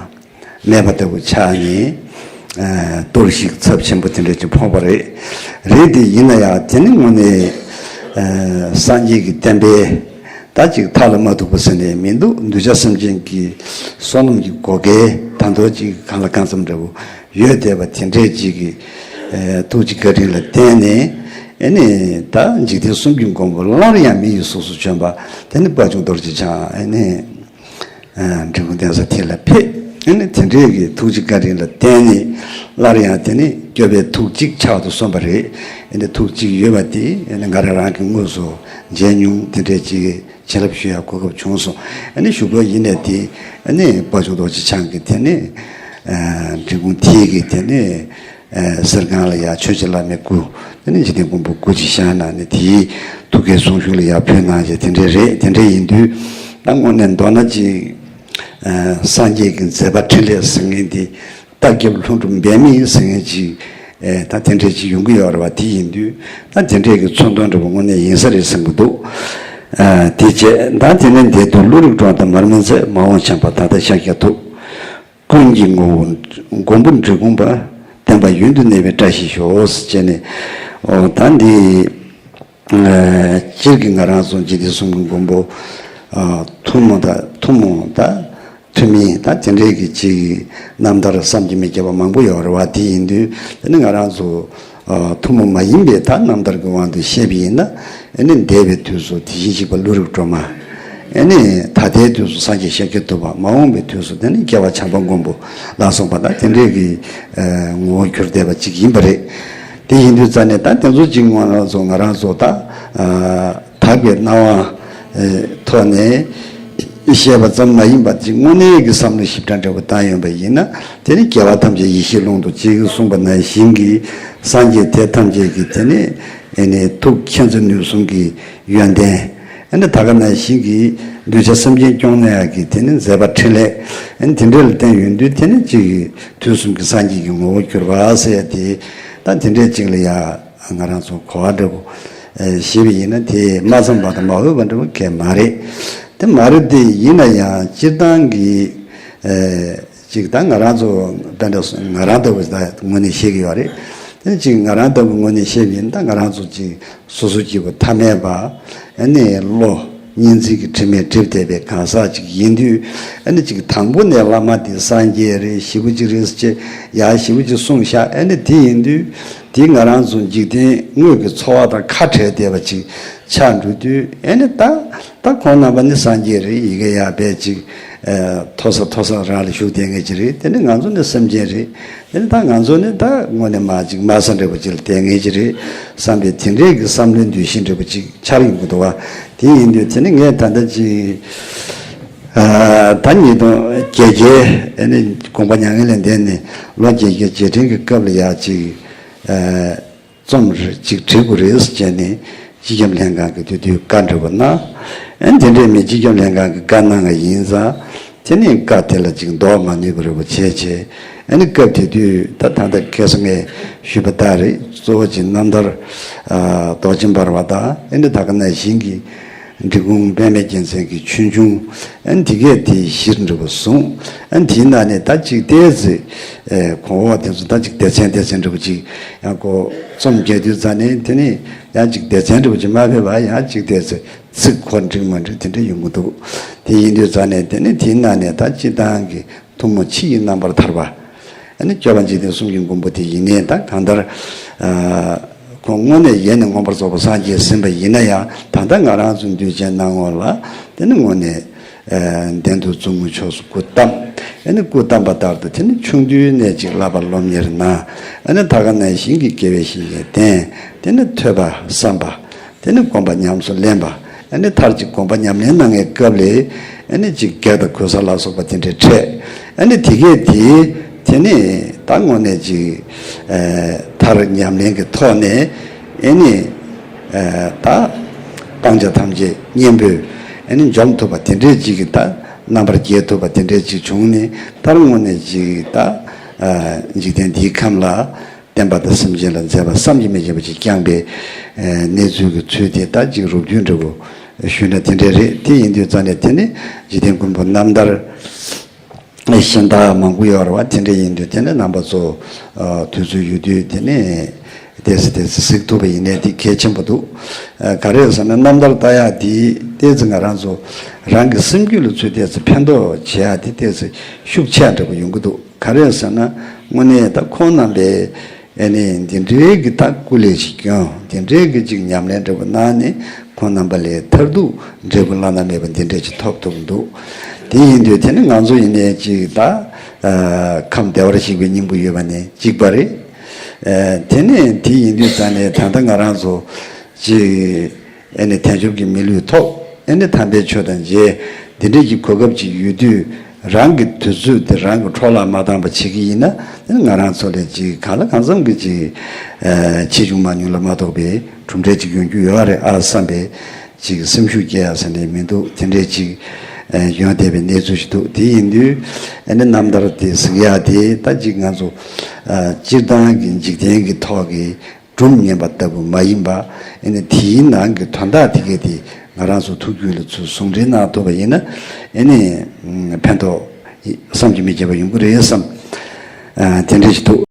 མེད་པ་ལྟ་བུ་ཆགས་ནས་གཏོར་བཤིག་ཚབས་ཆེན་པོ་དེ་འདྲ་ཅིག་ཕོག་པ་རེད། རེད་དེ་ཡིན་ན་ཡང་དེ་ནི་དངོས་གནས་སངས་རྒྱས་ཀྱི་བསྟན་པའི་ད་ཅིག་མཐའ་ལ་མ་ཐུག་པ་ཟེར་ནས་མི་འདུག་གདུལ་བྱ་སེམས་ཅན་གྱི་བསོད་ནམས་ཀྱི་བགོ་སྐལ་ད་མདོ་ཅིག་གང་ལ་གང་འཚམ་འདྲ་བོ་ཡོད་བསྡད་པ་དེ་འདྲས་ཅིག་གི་ཐུགས་ཀྱི་བཀའ་དྲིན་ལ་བརྟེན་ནས་ཨེ་ནི་ད་འཇིག་རྟེན་གསུམ་གྱི་མགོན་པོ་སླར་ཡང་མི་ཡི་གཟུགས་སུ་བྱོན་པ་དེ་ནི་དཔལ་འབྱོར་རྡོ་རྗེ་འཆང་ཨེ་ནི། འབྲི་གུང་གདན་ས་དེ་ལ་ཕེབས། ཨ་ནི་དེ་འདྲའི་གི་ཐུགས་རྗེ་བཀའ་དྲིན་ལ་བརྟེན་ནས་སླར་ཡང་དེ་ནི་སྐྱོབ་པའི་ཐུགས་གཅིག་ཆགས་སུ་སོང་བ་རེད། ཨ་ནི་ཐུགས་གཅིག་ཡོད་པ་དེ་ཨ་ནི་ང་རང་རང་གི་དངོས་སུ་མཇལ་མྱོང་དེ་འདྲའི་ཅིག་བྱིན་རླབས་ཞུ་ཡག་གོ་སྐབས་བྱུང་སོང་། ཨ་ནི་བཞུགས་སྒར་ཡིན་ནས་དེ་ཨ་ནི་དཔལ་འབྱོར་རྡོ་རྗེ་འཆང་གི་དེ་ནི་ཨ་འབྲི་གུང་མཐིལ་གི་དེ་ནི་ཨ་གསེར་ཁང་ལ་ཡ་ཆོས་རྗེ་བླ་མའི་སྐུ་དེ་ནི་འཇིག་རྟེན་མགོན་པོ་སྐུ་ཅིག་བཞེངས་གནང་ནས་དེའི་ཐུགས་ཀའི་གསུང་ཞུ་ལ་ཡ་ཕུལ་གནང་བྱས་དེ་འདྲའི་རེད། དེ་འདྲའི་ཡིན་དུས་ད་དངོས་གནས་མདོར་ན་ཅིག་ཨ་སངས་རྒྱས་ཀྱི་མཛད་པ་འཕྲིན་ལས་ཟེར་མཁན་དེ་རྟ་རྒྱབ་ལྷུན་གྲུབ་འབད་མེད་ཟེར་མཁན་ཅིག་ཨེ་ད་དེ་འདྲས་ཅིག་ཡོང་གི་ཡོད་རེད་བ། དེ་ཡིན་དུས་ད་དེ་འདྲས་ཀྱི་མཚོན་དོན་འདྲ་པོ་དངོས་གནས་ཡིན་ས་རེད་བསམ་གྱི་འདུག། ཨ་དེ་བྱས་ད་དེ་ནས་འདས་དུས་བློ་རིག་འགྲོ་དང་མར་མེ་མཛད། མ་འོངས་བྱམས་པ་ད་ལྟ་ཤཱཀྱ་ཐུབ། ཀུན་གྱི་མགོན་པོ་མགོན་པོ་འབྲི་གུང་པ། བསྟན་པ་ཡུན་དུ་གནས་པའི་བཀྲ་ཤིས་ཤོག་ཟེར་བྱས་ནས། ཨོ་ད་འདི་སྤྱིར་གྱི་ང་རང་ཚོ་འཇིག་རྟེན་གསུམ་གྱི་མགོན་པོ་ཨ་ཐུན་མོང་དང་ཐུན་མོང་དང་ཐུན་མིན་དང་དེ་འདྲའི་གི་ཅིག་རྣམ་ཐར་བསམ་གྱིས་མི་ཁྱབ་པ་མང་པོ་ཡོད་རེད་བ། དེ་ཡིན་དུས་དེ་ནི་ང་རང་ཚོ་ཨ་ཐུན་མོང་མ་ཡིན་པའི་ད་རྣམ་ཐར་གྱི་དབང་དུ་བཤད་པ་ཡིན་ན། ཨ་ནི་འདས་པའི་དུས་སུ་དེ་བཞིན་གཤེགས་པ་ཀླུ་རིགས་སྒྲོལ་མ། ཨ་ནི་ད་ལྟའི་དུས་སུ་སངས་རྒྱས་ཤཱཀྱ་ཐུབ་པ། མ་འོངས་པའི་དུས་སུ་དེ་ནི་རྒྱལ་བ་བྱམས་པ་མགོན་པོ་ལ་སོགས་པ་དང་དེ་འདྲའི་གི་ཨ་ངོ་བོར་གྱུར་བསྡད་པ་ཅིག་ཡིན་པ་རེད། དེ་ཡིན་དུས་ཙ་ནས་ད་དེ་ཚོ་ཅིག་ང་རང་ཚོ་ང་རང་ཚོ་ད་ཨ་དག་པའི་སྣང་བ་ཨ་ཐོག་ནས་བཤད་པ་ཙམ་མ་ཡིན་པ་ཅིག་དངོས་གནས་ཀྱི་བསམ་བློ་ཞིབ་ཕྲ་འདྲ་པོ་བཏང་ཡོང་པ་ཡིན་ན། དེ་ནི་རྒྱལ་བ་ཐམས་ཅད་ཡེ་ཤེས་ཀློང་དུ་གཅིག་གསུངས་པ་ནང་བཞིན་གྱི་སངས་རྒྱས་དེ་ཐམས་ཅད་ཀྱི་དེ་ནི་ཨ་ནི་ཐུགས་མཁྱེན་བརྩེ་ནུས་གསུམ་གྱི་ཡོན་ཏན། ཨ་ནི་ད་ག་ནང་བཞིན་གྱི་གདུལ་བྱ་སེམས་ཅན་སྐྱོང་གནས་ཡག་གི་དེ་ནི་མཛད་པ་འཕྲིན་ལས། ཨ་ནི་དེ་འདྲ་ལ་བརྟེན་ཡོང་དུས་དེ་ནི་གཅིག་གི་དུས་གསུམ་གྱི་སངས་རྒྱས་ཀྱི་ངོ་བོར་གྱུར་པ་ཟེར་ཡ་དེ་ད་དེ་འདྲའི་གཅིག་ལ་ཡ་ང་རང་ཚོ་གོ་བ་འདྲ་པོ་ཨེ་བཞེས་པ་ཡིན་ན་དེ་མ་བསམ་པ་དང་མ་འོས་པ་འདྲ་པོ་གང་ཡང་མ་རེད། དེ་མ་རེད་དེ་ཡིན་ན་ཡང་སྤྱིར་བཏང་གི་ཨེ་ཅིག་ད་ང་རང་ཚོ་དཔེ་འདྲ་སོང་ང་རང་ལྟ་བུ་ད་ངོས་ནས་བཤད་ཀྱི་ཡོད་རེད། དེ་ཅིག་ང་རང་ལྟ་བུ་ངོས་ནས་བཤད་པ་ཡིན་ན་ད་ང་རང་ཚོ་ཅིག་སོ་སོ་སྐྱེ་བོ་ཐ་མལ་པ། ཨ་ནི་བློ་གཉིས་འཛིན་གྱི་དྲི་མས་བསྒྲིབས་བསྡད་པའི་གང་ཟག་ཅིག་ཡིན་དུས། ཨ་ནི་ཅིག་དང་པོ་ནས་བླ་མ་དེ་སངས་རྒྱས་རེད། ཞེ་པོ་ཅིག་རེད་ཟེར་བྱས་ཡ་ཞེ་པོ་ཅིག་གསུངས་ཤག། ཨ་ནི་དེ་ཡིན་དུས་དེ་ང་རང་ཚོ་འཇིག་རྟེན་དངོས་ཀྱི་འཚོ་བ་དང་ཁ་བྲལ་བསྡད་པ་ཅིག་ཆགས་འགྲོ་དུས། ཨ་ནི་ད་ད་ཁོང་རྣམ་པ་ནི་སངས་རྒྱས་རེད། ཡི་གེ་ཡག་པས་ཅིག་ཨ་མཐོ་ས་མཐོ་ས་རང་ལ་བཞུགས་བསྡད་མཁན་ཅིག་རེད། དེ་ནི་ང་ཚོ་ནི་སེམས་ཅན་རེད། དེ་ནི་ད་ང་ཚོ་ནི་ད་དངོས་གནས་མ་ཅིག་དམའ་ས་འདྲ་པོ་ཅིག་ལ་བསྡད་མཁན་ཅིག་རེད་བསམ་པའི་དེ་འདྲའི་གི་བསམ་བློའི་འདུ་ཤེས་འདྲ་པོ་ཅིག་འཆར་ཡོང་གི་འདུག་བ། དེ་ཡིན་དུས་དེ་ནི་ངས་ད་ལྟ་ཅིག་ཨ་ད་ཉིས་སྟོང་བརྒྱད་བརྒྱད་ཨ་ནི་དགོངས་པ་མྱ་ངན་ལས་འདས་ནས་ལོ་བརྒྱད་བརྒྱ་རྗེས་དྲན་གྱི་སྐབས་ལ་ཡ་ཅིག་ཨ་རྩོམ་རེ་ཅིག་བྲི་དགོས་རེད་ཟེར་བྱས་ནས་སྤྱི་ཁྱབ་ལྷན་ཁང་གི་དེ་དུས་བཀའ་འདྲ་པོ་གནང་། ཨ་ནི་དེ་འདྲའི་མི་སྤྱི་ཁྱབ་ལྷན་ཁང་གི་བཀའ་གནང་བ་ཡིན་ཙང་། དེ་ནི་བཀའ་དེ་ལ་ཅིག་ལྡོག་མ་ནུས་པ་རེ་བ་བྱས་བྱས། ཨ་ནི་སྐབས་དེ་དུས་ད་ད་ལྟ་ཁ་སང་ངས་ཞུས་པ་ལྟར་རེད། གཙོ་བོ་ཅིག་རྣམ་ཐར་ཨ་རྡོ་རྗེ་འབར་བ་དང་། ཨ་ནི་ད་ག་ནང་བཞིན་གྱི་འབྲི་གུང་པདྨ་རྒྱལ་མཚན་གྱི་ཆོས་འབྱུང་། ཨ་ནི་དེ་གས་དེ་གཞིར་འདྲ་པོ་བཟུང་། ཨ་ནི་དེའི་ནང་ནས་ད་ཅིག་ཏོག་ཙམ་ཨེ་གོང་འོག་དེ་ཚོ་ད་ཅིག་སྡེ་ཚན་སྡེ་ཚན་འདྲ་པོ་ཅིག་ཡང་ཁོ་རྩོམ་རྒྱག་དུས་ཙ་ནས་དེ་ནི་ཡང་ཅིག་སྡེ་ཚན་འདྲ་པོ་ཅིག་མ་ཕེབས་པ་ཡང་ཅིག་ཏོག་ཙམ་ཚིག་གོ་འགྲིག་མ་འགྲིག་དེ་འདྲ་ཡོང་གི་འདུག། དེ་ཡིན་དུས་ཙ་ནས་དེ་ནི་དེའི་ནང་ནས་ད་སྤྱིར་བཏང་གི་ཐུན་མོང་ཕྱི་ཡི་རྣམ་པར་ཐར་པ། ཨ་ནི་སྐྱོབ་པ་འཇིག་རྟེན་གསུམ་གྱི་མགོན་པོ་དེ་ཡིན་ནའི་ད་གང་ལྟར་ཨ་ཁོང་དངོས་གནས་ཡེ་ནས་མངོན་པར་རྫོགས་པར་སངས་རྒྱས་ཟིན་པ་ཡིན་ན་ཡང་། ད་ལྟ་ང་རང་ཚོ་འདུས་བྱས་སྣང་ངོ་ལ་དེ་ནི་དངོས་གནས་ཨ་གདན་དུ་བཙུན་མོའི་ཕྱོགས་སུ་སྐུ་བལྟམས། ཨ་ནི་སྐུ་བལྟམས་པ་ལྟར་དུ་དེ་ནི་ཆུང་དུས་ནས་ཅིག་བསླབ་པ་སློབ་གཉེར་གནང་། ཨ་ནི་ད་ག་ནང་བཞིན་གྱི་དགེ་བའི་བཤེས་གཉེན་བསྟེན། དེ་ནི་ཐོས་པ་བསམ་པ། དེ་ནི་སྒོམ་པ་ཉམས་སུ་ལེན་པ། ཨ་ནི་མཐར་གྱིས་སྒོམ་པ་ཉམས་ལེན་གནང་བའི་སྐབས་ལ་ཨ་ནི་ཅིག་བགེགས་དང་གུར་ས་ལ་སོགས་པ་དེ་འདྲ་འཕྲད། ཨ་ནི་དེ་གས་དེ་དེ་ནི་ད་དངོས་གནས་ཅིག་ཨ་མཐར་ཉམས་ལེན་གྱི་ཐོག་ནས་ཨ་ནི་ཨ་ད་སྤང་བྱ་ཐམས་ཅད་གཉེན་པོས་ཨ་ནི་འཇོམས་ཐུབ་པ་དེ་འདྲས་ཅིག་གི་ད་རྣམ་པར་རྒྱལ་ཐུབ་པ་དེ་འདྲས་ཅིག་བྱུང་ནས། མཐར་དངོས་གནས་ཅིག་ད་ཨ་འཇིག་རྟེན་འདིའི་ཁམས་ལ་བསྟན་པ་དང་སེམས་ཅན་ལ་མཛད་པ་བསམ་གྱིས་མི་ཁྱབ་པ་ཅིག་བསྐྱངས་པའི་ཨ་གནས་ཚུལ་གྱི་ཚུལ་དེ་ད་ཅིག་རོབ་བསྡུས་འདྲ་པོ་ཞུས་ན་དེ་འདྲ་རེད། དེ་ཡིན་དུས་ཙང་ནས་དེ་ནི་འཇིག་རྟེན་མགོན་པོ་རྣམ་ཐར་གཞན་དག་མང་པོ་ཡོད་རེད་བ། དེ་འདྲ་ཡིན་དུས་དེ་ནི་རྣམ་པ་ཚོ་ཨ་དུས་ཚོད་ཡོད་དུས་དེ་ནི་ཏོག་ཙམ་ཏོག་ཙམ་གཟིགས་ཐུབ་པ་ཡིན་ནའི་དེ་གལ་ཆེན་པོ་འདུག། ཨ་ག་རེ་ཟེར་ན་རྣམ་ཐར་ལྟ་ཡག་དེ་ཏོག་ཙམ་ང་རང་ཚོ་རང་གི་སེམས་རྒྱུད་ལ་ཚུར་ཏོག་ཙམ་ཕན་ཐོགས་བྱེད་ཡག་དེ་ཏོག་ཙམ་ཤུགས་ཆེ་འདྲ་པོ་ཡོང་གི་འདུག། ག་རེ་ཟེར་ན་དངོས་གནས་ད་ཁོང་རྣམ་པས་ཨ་ནི་འདི་འདྲའི་གི་ད་སྐུ་ལས་ཤིག་བསྐྱོན། འདི་འདྲའི་གི་ཅིག་ཉམས་ལེན་འདྲ་པོ་གནང་ནས་ ཁོང་རྣམ་པ་ལས་མཐར་ཐུག་འབྲས་བུ་བླ་ན་མེད་པ་འདི་འདྲས་ཅིག་ཐོབ་ཐུབ་འདུག་དེ་ཡིན་དུས་དེ་ནི་ང་ཚོ་ཡིན་ནའི་ཅིག་ད་ཨ་ཁམས་བདེ་བར་གཤེགས་པའི་སྙིང་པོ་ཡོད་པ་ནི་གཅིག་པ་རེད། ཨ་དེ་ནས་དེ་ཡིན་དུས་ཙང་ནས་ད་ལྟ་ང་རང་ཚོ་ཅིག་ཨ་ནི་བདེ་མཆོག་གི་མི་ལུས་ཐོབ། ཨ་ནི་དམ་པའི་ཆོས་དང་མཇལ། འདི་འདྲས་ཀྱི་གོ་སྐབས་ཅིག་ཡོད་དུས། རང་གི་དུས་ཚོད་དེ་རང་གི་འཕྲོ་བརླག་མ་བཏང་བ་བྱེད་ཀྱི་ཡིན་ན། ང་རང་ཚོ་ལས་ཅིག་གང་ལ་གང་འཚམ་གྱི་ཅིག་ཨ་ཆེ་ཆུང་མང་ཉུང་ལ་མ་གཏོགས་པའི་གྲུབ་འབྲས་ཅིག་ཡོང་རྒྱུ་ཡོད་རེད་ཨ་བསམ་པའི་ཅིག་སེམས་ཤུགས་སྐྱེ་ཡ་ཟེར་ནས་མི་འདུག་དེ་འདྲས་ཅིག་ཨ་ཡོང་བསྡད་པའི་གནས་ཚུལ་ཞིག་འདུག་དེ་ཡིན་དུས་ཨ་ནི་རྣམ་ཐར་དེ་གཟིགས་ཡ་དེ་ད་ཅིག་ང་ཚོ་ཨ་སྤྱིར་བཏང་གི་འཇིག་རྟེན་གྱི་ཐོག་གི་སྒྲུང་ཉན་པ་ལྟ་བུ་མ་ཡིན་པ། ཨ་ནི་དེའི་ནང་གི་དོན་དག་དེ་གས་དེ་ང་རང་ཚོ་ཐུགས་རྒྱུད་ལ་ཚུར་ཟུང་འབྲེལ་གནང་ཐུབ་པ་ཡིན་ན། ཨ་ནི་ཕན་ཐོགས་བསམ་གྱིས་མི་ཁྱབ་པ་ཡོང་གི་རེད་བསམ། ཨ་དེ་འདྲ་ཞིག་འདུག